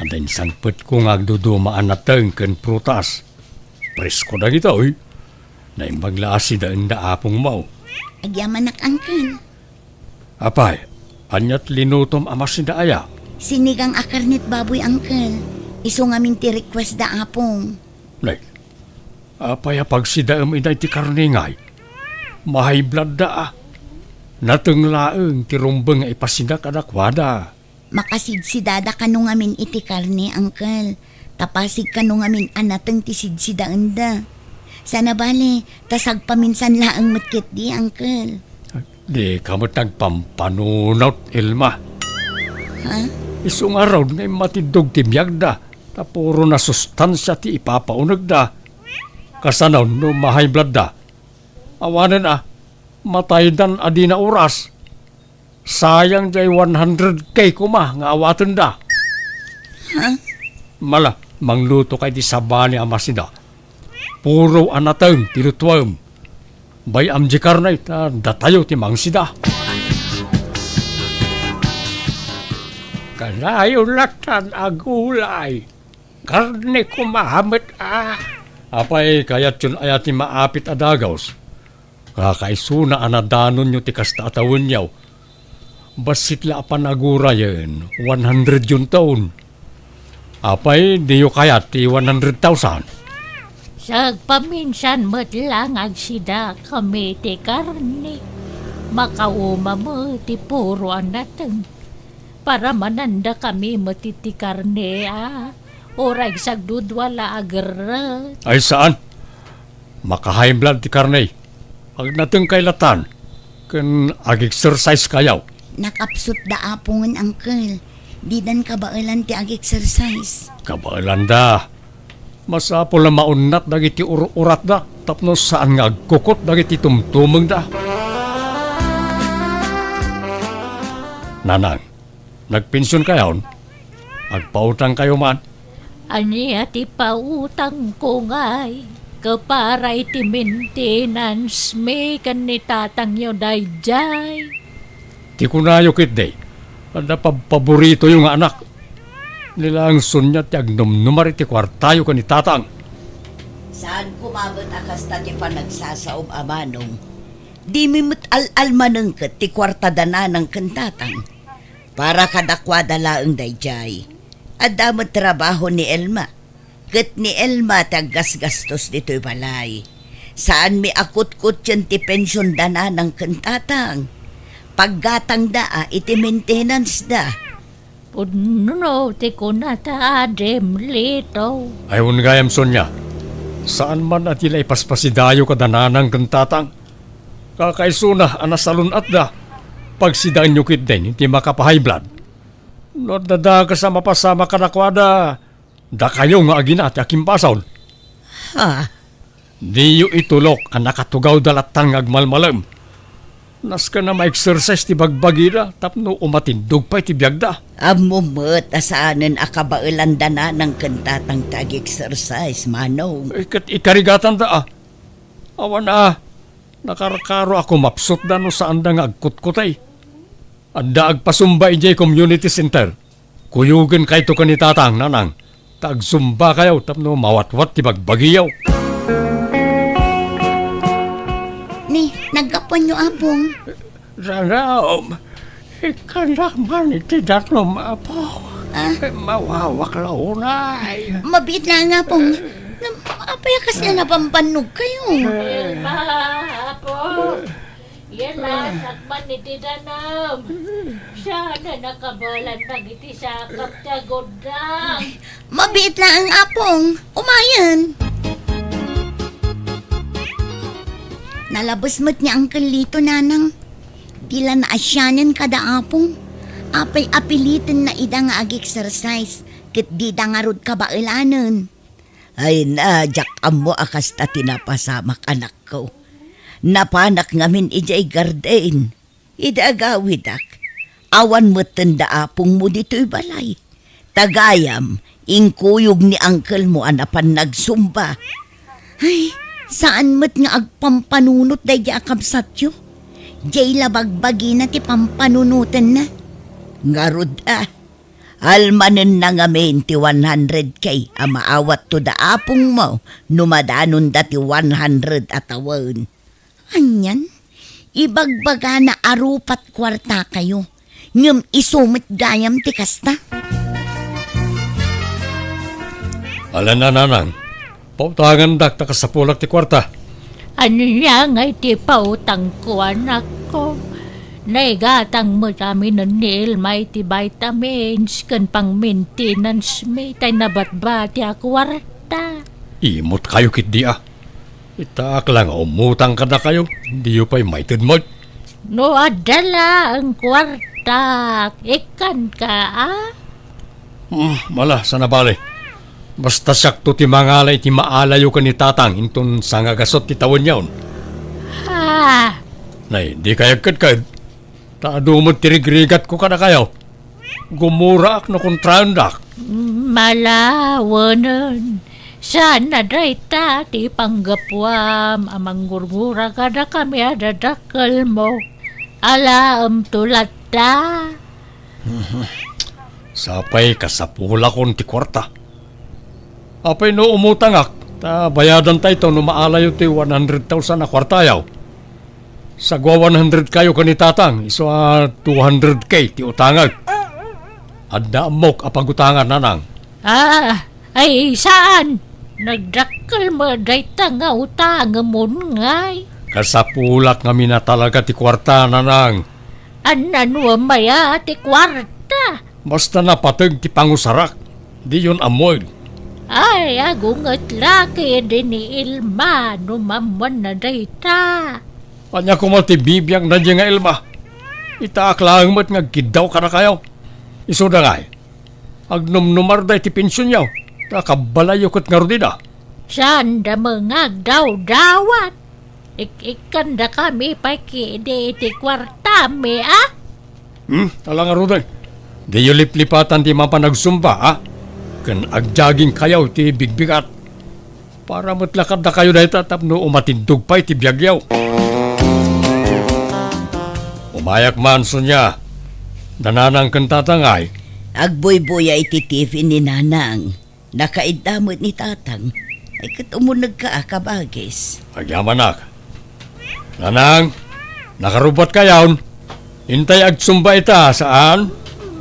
adda insangpetko nga agduduma a nateng ken prutas. Presko dagitoy. Naimbag la a sidaenda apongmo. Agyamanak, Uncle. Apay, aniat linutom a masida aya? Sinigang a karnet baboy, Uncle. Isu ngamin ti request da apong. Nay, Apay a pagsidaem ida iti karne ngay? Ma-high blood da a. Nateng laeng ti rumbeng nga ipasida kadakuada. Makasidsidada kano ngamin iti karne, Uncle. Ta pasig kano ngamin a nateng ti sidsidaenda. Sana bale, ta sagpaminsan laeng met ketdi, Uncle. Dika met nagpampanunot, Elma. Ha? Isu ngarud nga immatiddog ti biagda, ta puro nasustansia ti ipapaunegda. Kasano no ma-high blood da? Awanen a, mataydan a dina oras. Sayang jay one hundred K koma nga awatenda. Ha? Mala, manglutokay ti sabali a masida. Puro a nateng ti lutuem. Bay-am di karne ta datayo ti mangsida. Kanayon latan a gulay. Karne koma met a. Apay kayatyon aya ti maapit a dagus? Kakaisuna a nadanonyo ti kasta a tawenyo. Bassit la a panagurayen, one hundred yun taon. Apay, diyo kayat ti one hundred thousand? Sagpaminsan met la nga agsidakami ti karne. Makauma met ti puro a nateng. Paramanandakami met iti karne a. Uray sagdudua la a gerret. Ay saan. Maka-high blood ti karne. Agnatengkay latan ken ag-exercise kayo. Nakapsut da Apong, Uncle. Didan kabaelan ti ag-exercise. Kabaelan da. Masapul a maunnat dagiti ur-uratda tapno saan nga agkukot dagiti tumtumengda. Nanang, nagpension kayon? Agpautang kayo man? Ania ti pautangko ngay? Ket para iti maintenance mi ken ni tatangyo daydiay. Ti kunayo ketdi, adda pabpaboritoyo nga anak. Ni laeng Sonia ti agnumnumar iti kuartayo ken ni tatang. Saan koma met a kasta ti panagsasaom a manong. Dimi met al-almanen ket ti kuarta da nanang ken tatang. Para kadakuada laeng daydiay. Adda met trabaho ni Elma. Ket ni Elma ti aggasgastos ditoy balay. Saanmi a kutkutien ti pension da nanang ken tatang. Paggatangda a iti maintenance da. Pudno ti kunata, Adim Lito. Ay, wen gayam, Sonia. Saan man a ti la ipaspasidayo kada nanang ken tatang. Kakaisuna a nasalun-atda. Pagsidaenyo ketdin ti makapa-high blood. No adda dakes a mapasamak kadakuada, dakayo nga agina ti akimbasol. Ha? Diyo itulok a nakatugawda latan nga agmalmalem. Nasken a ma-exercise ti bagbagida tapno umatindog pay ti biagda. Ammom met a saanen a kabaelanda nanang ken tatang ti ag-exercise, manong. Eh, ket ikarigatanda a. Awan a, nakarkaro a kumapsutda no saanda nga agkutkutay. Adda agpasumba idiay community center. Kuyogen kayto ken ni tatang, nanang, ta agsumba kayo tapno mawatwat ti bagbagiyo. Ni, naggapuanyo, Apong? Danum, ikkannak man iti danum, Apo. Ah? Mawawak la unay. Mabiit laeng, Apong. Nam-, apay a kasla napampannog kayo? Elma, Apo. Yan na, sakman iti danum. Siya na nakabalan dagiti sakap ti agurdang. Mabiit laeng, Apong. Umayen. Nalabes met ni Uncle Lito, nanang. Di la naasianen kada Apong. Apay a pilitenna ida nga ag-exercise, ket dida ngarud kabaelanen. Ay na, diak ammo a kasta ti napasamak, anakko. Napanak ngamin idiay garden. Idi agawidak, awan metten da apongmo ditoy balay. Ta gayam, inkuyog ni angkelmo a napan nagsumba. Ay, saan met nga agpampanunot daydi a kabsatyo. Diay la bagbagina ti pampanunotenna. Ngarud a, almanenna ngamin ti one hundred K a maawatto da apongmo no madanonda ti one hundred a tawen. Anian? Ibagbagana a rupat kuartakayo, ngem isu met gayam ti kasta? Ala, nanang, Pautangandak ta kasapulak ti kuarta. Ania ngay ti pautangko, anakko? Naigatang met aminen ni Ilma iti vitamins ken pang-maintenance mi, tay nabatbati a kuarta. Imot kayo ketdi a. Itaak la nga umutang kadakayo, diyo pay maited met. No adda laeng kuartak, ikkanka, a? Hmm, mala, saan a bale. Basta siakto ti mangala iti maalayo ken ni Tatang inton sangagasut ti tawenyon. Ha? Nay, di kay agkedked. Ta adu met ti rigrigatko kadakayo. Gumuraak no kontraendak. Mala, wenen. Saan a dayta ti panggapuam a manggurgura kadakami a dadakkelmo. Alaemto latta. Sapay kasapulakon ti kuarta. Apay no umutangak, ta bayadantayto no maalayo ti one hundred thousand a kuartayo. Sagua one hundred kayo ken ni Tatang, isu a two hundred K ti utangek. Adda ammok a pagutangan, Nanang. Ah, ay saan. Nagdakkel met dayta nga utangem ngay. Kasapulak ngamin a talaga ti kuarta, Nanang. Annanuem aya ti kuarta? Basta napateg ti pangusarak, diyon ammoen. Ay, agunget la ketdi ni Ilma no maammuanna dayta. Ania koma ti bibiag daydiay nga Ilma? Itaak laeng met nga agkiddaw kadakayo. Isuda ngay, agnumnumar dayta ti pensionyo, ta kabbalayyo ket ngarud ida. Saanda met nga agdawdawat. Ik-ikkandakami pay ketdi iti kuartami, a? Hmm, ala ngaruden. Diyo liplipatan ti mapan agsumba, a? Ken agjogging kayo iti bigbigat. Para met la kadakayo dayta tapno umatindog pay ti biagyo. Umayak man, Sonia. Da Nanang ken Tatang ay. Agbuybuya iti T V ni Nanang. Nakaidda met ni Tatang. Ay, ket umunegka a, kabagis. Agyamanak. Nanang, nakarubbat kayon. Intay agsumba ita, saan?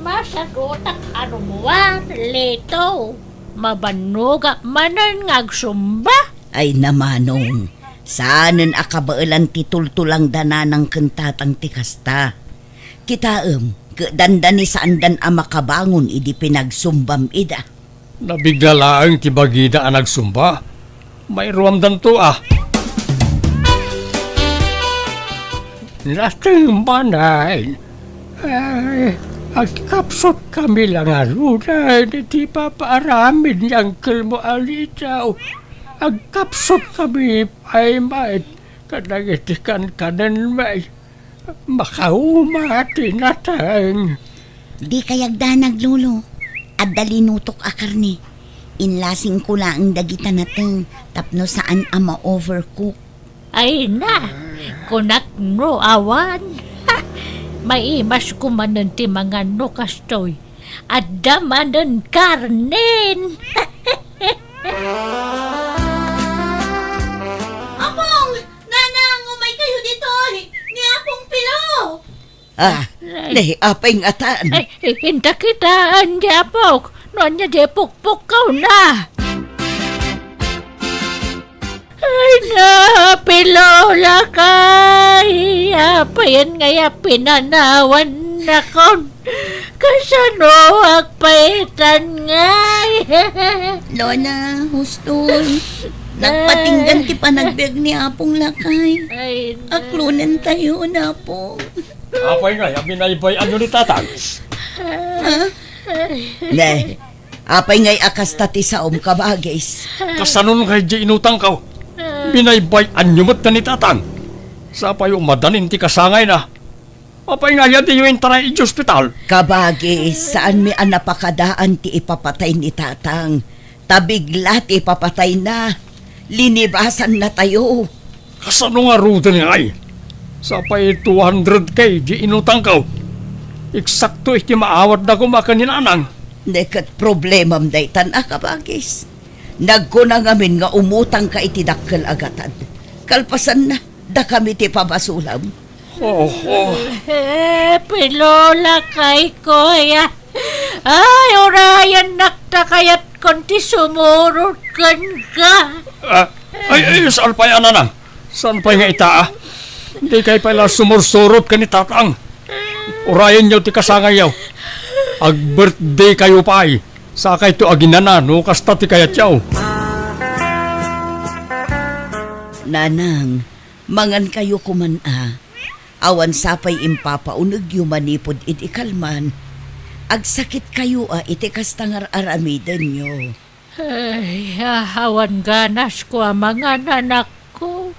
Masagutak a rumuar, Lito. Mabannogak manen nga agsumba. Ay, namanong, saanen a kabaelan ti tultulang da Nanang ken Tatang ti kasta. Kitaem, ket dandani saandan a makabangon idi pinagsumbam ida. Nabigla laeng ti bagida a nagsumba. Mairuamdanto a. Nateng manen. Ay, agkapsut kami la ngaruden iti papaaramid ni Uncle mo a Lito. Agkapsut kami pay met kadagiti kankanenmi. Makauma ti nateng. Dikay agdanag, Lolo. Adda linutok a karne. Inlasingko laeng dagita nateng tapno saan a ma-overcook. Ay na, kunakno awan. Maimasko manen ti mangan no kastoy. Adda manen karnen. Apong! Nanang, umay kayo ditoy! Ni Apong Pilo! Ah, ay. Ni, apay ngatan? Ay, inta kitaan, di apok. No anya di pukpukkaw na. Ay na, Pilo, lakay. Apayen nga ya pinanawan nakon. Kasano agpaitan ngay? Lona, huston. Nagpatinggan ti panagbiag ni Apong Lakay. Ay, na. Aklonen tayo, Apong. Apay ngay a binaybay-anyo ni Tatang? Ha? Ne, apay ngay a kasta ti saom, kabagis? Kasanon ngay di inutangko? Binaybay-anyo met ni Tatang. Sapay umadanin ti kasangayna. Apay nga aya diyo intaray iti ospital? Kabagis, saanmi a napakadaan ti ipapatay ni Tatang. Ta bigla ti ipapatayna. Linibasannatayo. Kasano ngaruden ngay? Sapay two hundred K di inutangko. Eksakto iti maawatda koma ken ni Nanang. Ne ket problemam daytan a, kabagis. Nagkuna ngamin nga umutangka iti dakkel a gatad. Kalpasanna, dakami ti pabasulam. Oho. Eh, Pilo, lakay ko, ya. Ay, urayannak ta kayat Kon ti sumurot kenka. Ah, ay, ay, saan pay a, Nanang? Saan pay nga ita, ah? Dikay pay la sumursurot ken ni Tatang. Urayenyo ti kasangayyo. Ag-birthday kayo pay. Sakayto aginana no kasta ti kayatyo. Nanang, mangan kayo koman a. Awan sapay impapaunegyo manipud iti kalman. Agsakit kayo a iti kasta nga ar-aramidenyo. Ay, awan ganasko a mangan, anakko.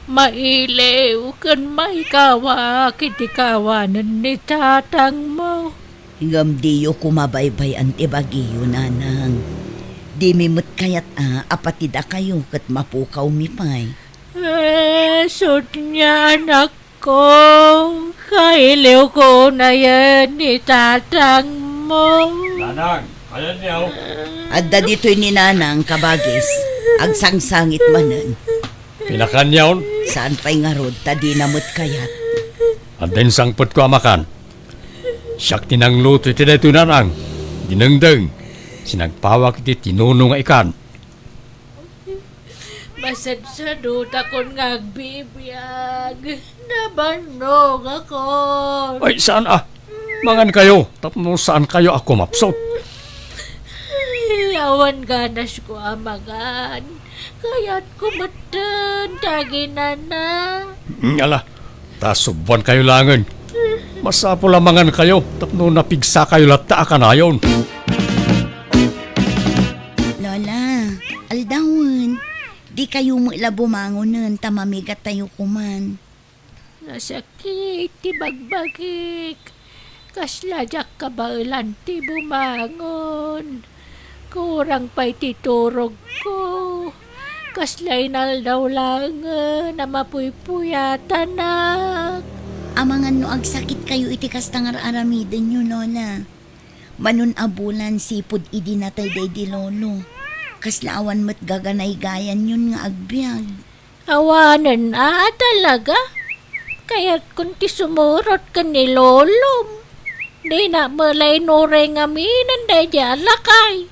Mailiw ken maikawak iti kawanen ni tatangmo. Ngem diyo koma baybay-an ti bagiyo, Nanang. Dimi met kayat a, a pati dakayo ket mapukawmi pay. Eh, sut nga anakko, kailiwko unayen ni tatangmo. Nanang, ayan niya, oh. Adda ditoy ni Nanang, kabagis. Agsangsangit manen. Pinakan niya, on? Saan pay ngarud, ta dina met kayat. Adda insangpetko a makan. Siak ti nangluto iti daytoy, Nanang. Dinengdeng. Sinagpawak iti tinuno nga ikan. Masadsadutakon nga agbibiag. Nabannogakon. Ay, saan a? Mangan kayo, tapno saan kayo a kumapsut. Ay, awan ganasko a mangan. Kayatko metten ti aginana. Mm, ala, ta subuan kayo laengen. Masapul a mangan kayo tapno napigsa kayo latta a kanayon. Lola, aldawen, di kayo met la bumangonen ta mamigat tayo koman. Nasakit ti bagbagik. Kasla diak kabaelan ti bumangon. Kurang pay ti turogko. Kasla inaldaw laengen a mapuypuyatanak. Amangan no agsakit kayo iti kasta nga ar-aramidenyo, Lola. Manon a bulan sipud idi natay daydi lolo. Kasla awan met gaganaygayanyon nga agbiag. Awanen a, talaga? Kayatkon ti sumurot ken ni lolom. Dina met la inuray ngamin daydi a lakay.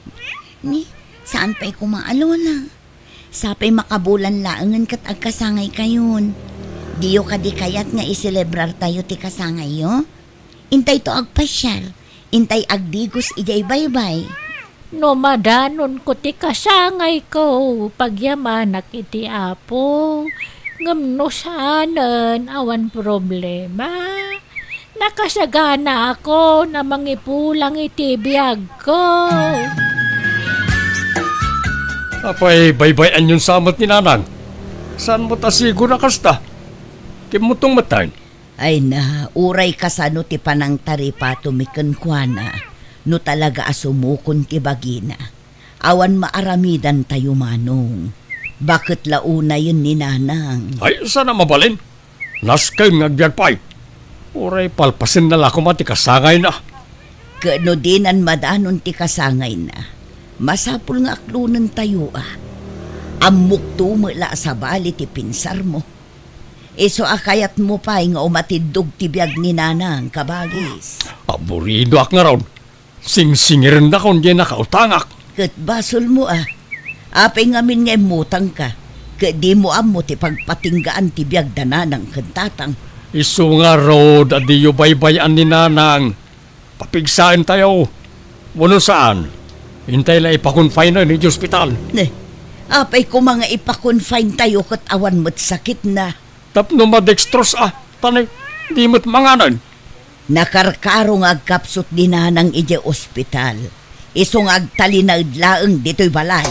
Ni, saan pay koma a lola? Sapay makabulan laengen ket agkasangay kayon. Diyo kadi kayat nga iselebrartayo ti kasangayyo? Intayto agpasiar, intay agdigos idiay baybay. No madanonko ti kasangayko, pagyamanak iti Apo. Ngem no saanen, awan problema. Nakasaganaakon a mangipulang iti biagko. Apay, baybay-anyon sa met ni Nanang? Saan met a siguro a kasta? Kimmutong metten. Ay na, uray kasano ti panangtaripatomi kenkuana, no talaga a sumukon ti bagina. Awan maaramidantayo, Manong. Baket la unayen ni Nanang. Ay, saan a mabalin? Nasken nga agbiag pay. Uray palpasenna la koma ti kasangayna. Ket no dinan madanon ti kasangayna, masapul nga aklonentayo a. Ammokto met la a sabali ti pinsarmo. Isu a kayatmo pay nga umatiddog ti biag ni Nanang, kabagis. Aburidoak ngarud. Singsingirennakon diay nakautangak. Ket basolmo a. Apay ngamin nga immutangka, ket dimo ammo ti pagpatinggaan ti biag da Nanang ken Tatang. Isu ngarud a diyo baybay-an ni Nanang. Papigsaentayo. Wenno saan? Intay la ipa-confine-en idiay ospital. Ne, apay koma nga ipa-confine-tayo ket awan met sakitna? Tapno ma-dextrose a, ta ne, di met manganen. Nakarkaro nga agkapsut ni Nanang idiay ospital. Isu nga agtalinaed laeng ditoy balay.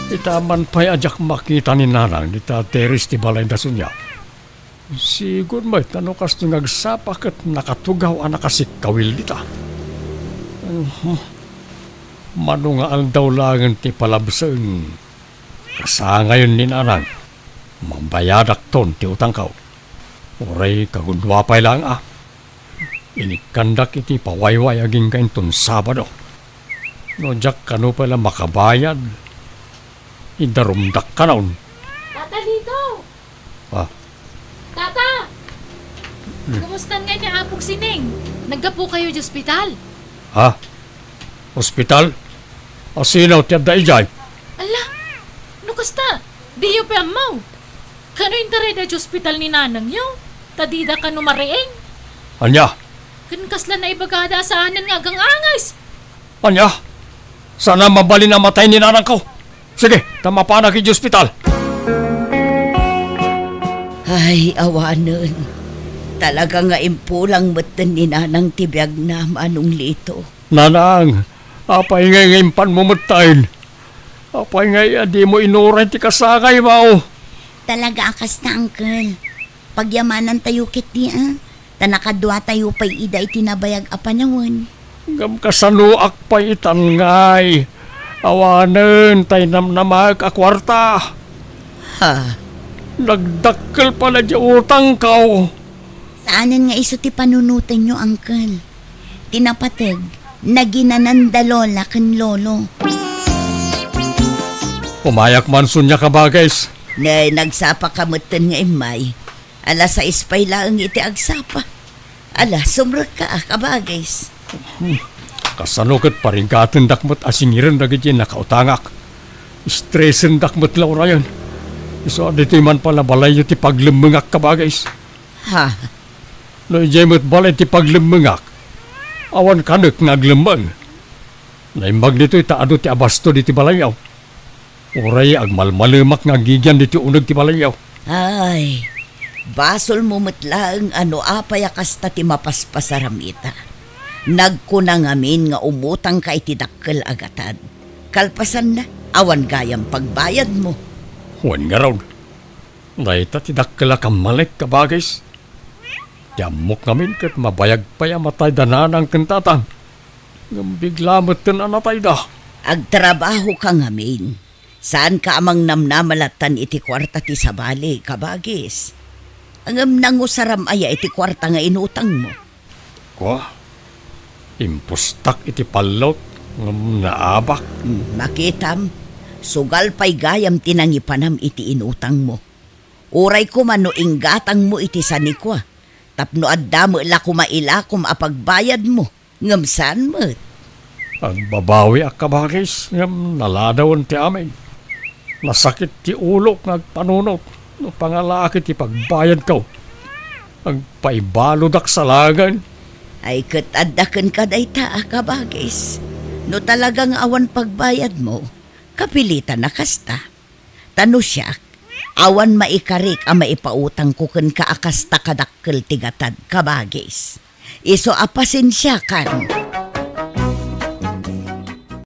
Ita man pay a diak makita ni Nanang dita teres ti balay da Sonia. Sigud met ta no kastoy nga agsapa ket nakatugaw a nakasikkawil dita. Mano nga aldaw laengen ti palabsen, kasangayen ni Nanang, mabayadakton ti utangko. Uray kagudua pay laeng a. Inikkandak iti pawayway agingga inton Sabado. No diak kano pay la makabayad, idarumdak kanon. Tata Lito! Ah. Tata! Hmm. Kumusta ngay ni Apong Sining? Naggapu kayo di ospital? Ha? Ospital? Asino ti adda idiay? Ala, no kasta, diyo pay ammo. Kano intarayda iti ospital ni nanangyo? Ta dida kano mariing. Ania? Ken kasla naibagada a saanen nga agang-anges. Ania? Saan a mabalin a matay ni nanangko? Sige, ta mapanak iti ospital. Ay, awanen. Talaga nga impulang metten ni nanang ti biagna, Manong Lito. Nanang, apay ngay nga impanmo metten? Apay ngay a dimo inuray ti kasangaymo? Talaga a kasta, Uncle. Pagyamanantayo ketdi, a. Ta nakaduatayo pay ida iti nabayag a panawen. Ngem kasanoak pay itan ngay? Awanen tay namnamaek a kuarta. Ha? Nagdakkel pay la diay utangko. Saanen nga isu ti panunotenyo, Uncle. Ti napateg, naginananda Lola ken Lolo. Umayak man, Sonia, kabagis. Ne, nagsapaka metten nga immay. Alas sais pay laeng iti agsapa. Ala, sumrekka, a, kabagis. Kasano ket paringgatendak met a singiren dagiti nakautangak? Estresendak met la urayen. Isu a ditoy man pay la balayyo ti paglemmengak, kabagis. Ha? No idiay met balay ti paglemmengak, awan kanek nga aglemmeng. Naimbag ditoy ta adu ti abasto ditoy balayyo. Uray agmalmalemak nga agigian ditoy uneg ti balayyo. Ay, basolmo met laeng a no apay a kasta ti mapaspasaram ita. Nagkuna ngamin nga umutangka iti dakkel a gatad. Kalpasanna, awan gayam pagbayadmo. Wen ngarud, dayta ti dakkel a kammalek, kabagis. Ti ammok ngamin ket mabayag pay a matay da nanang ken tatang. Ngem bigla metten a natayda. Agtrabahoka ngamin. Saanka a mangnamnama lattan iti kuarta ti sabali, kabagis. Ngem nangusaram aya iti kuarta nga inutangmo? Kua, impustak iti pallot ngem naabak. Hmm, makitam, sugal pay gayam ti nangipanam iti inutangmo. Uray koma no inggatangmo iti sanikua, tapno adda met la koma ilakom a pagbayadmo, ngem saan met. Agbabawiak, kabagis, ngem naladawen ti amin. Nasakit ti ulok nga agpanunot no pangalaak iti pagbayadko. Agpaibalodak sa laengen. Ay, ket adda kenka dayta a kabagis. No talaga nga awan pagbayadmo, kapilitan a kasta. Ta no siak, awan maikarik a maipautangko kenka a kasta kadakkel ti gatad, kabagis. Isu a pasensiakan.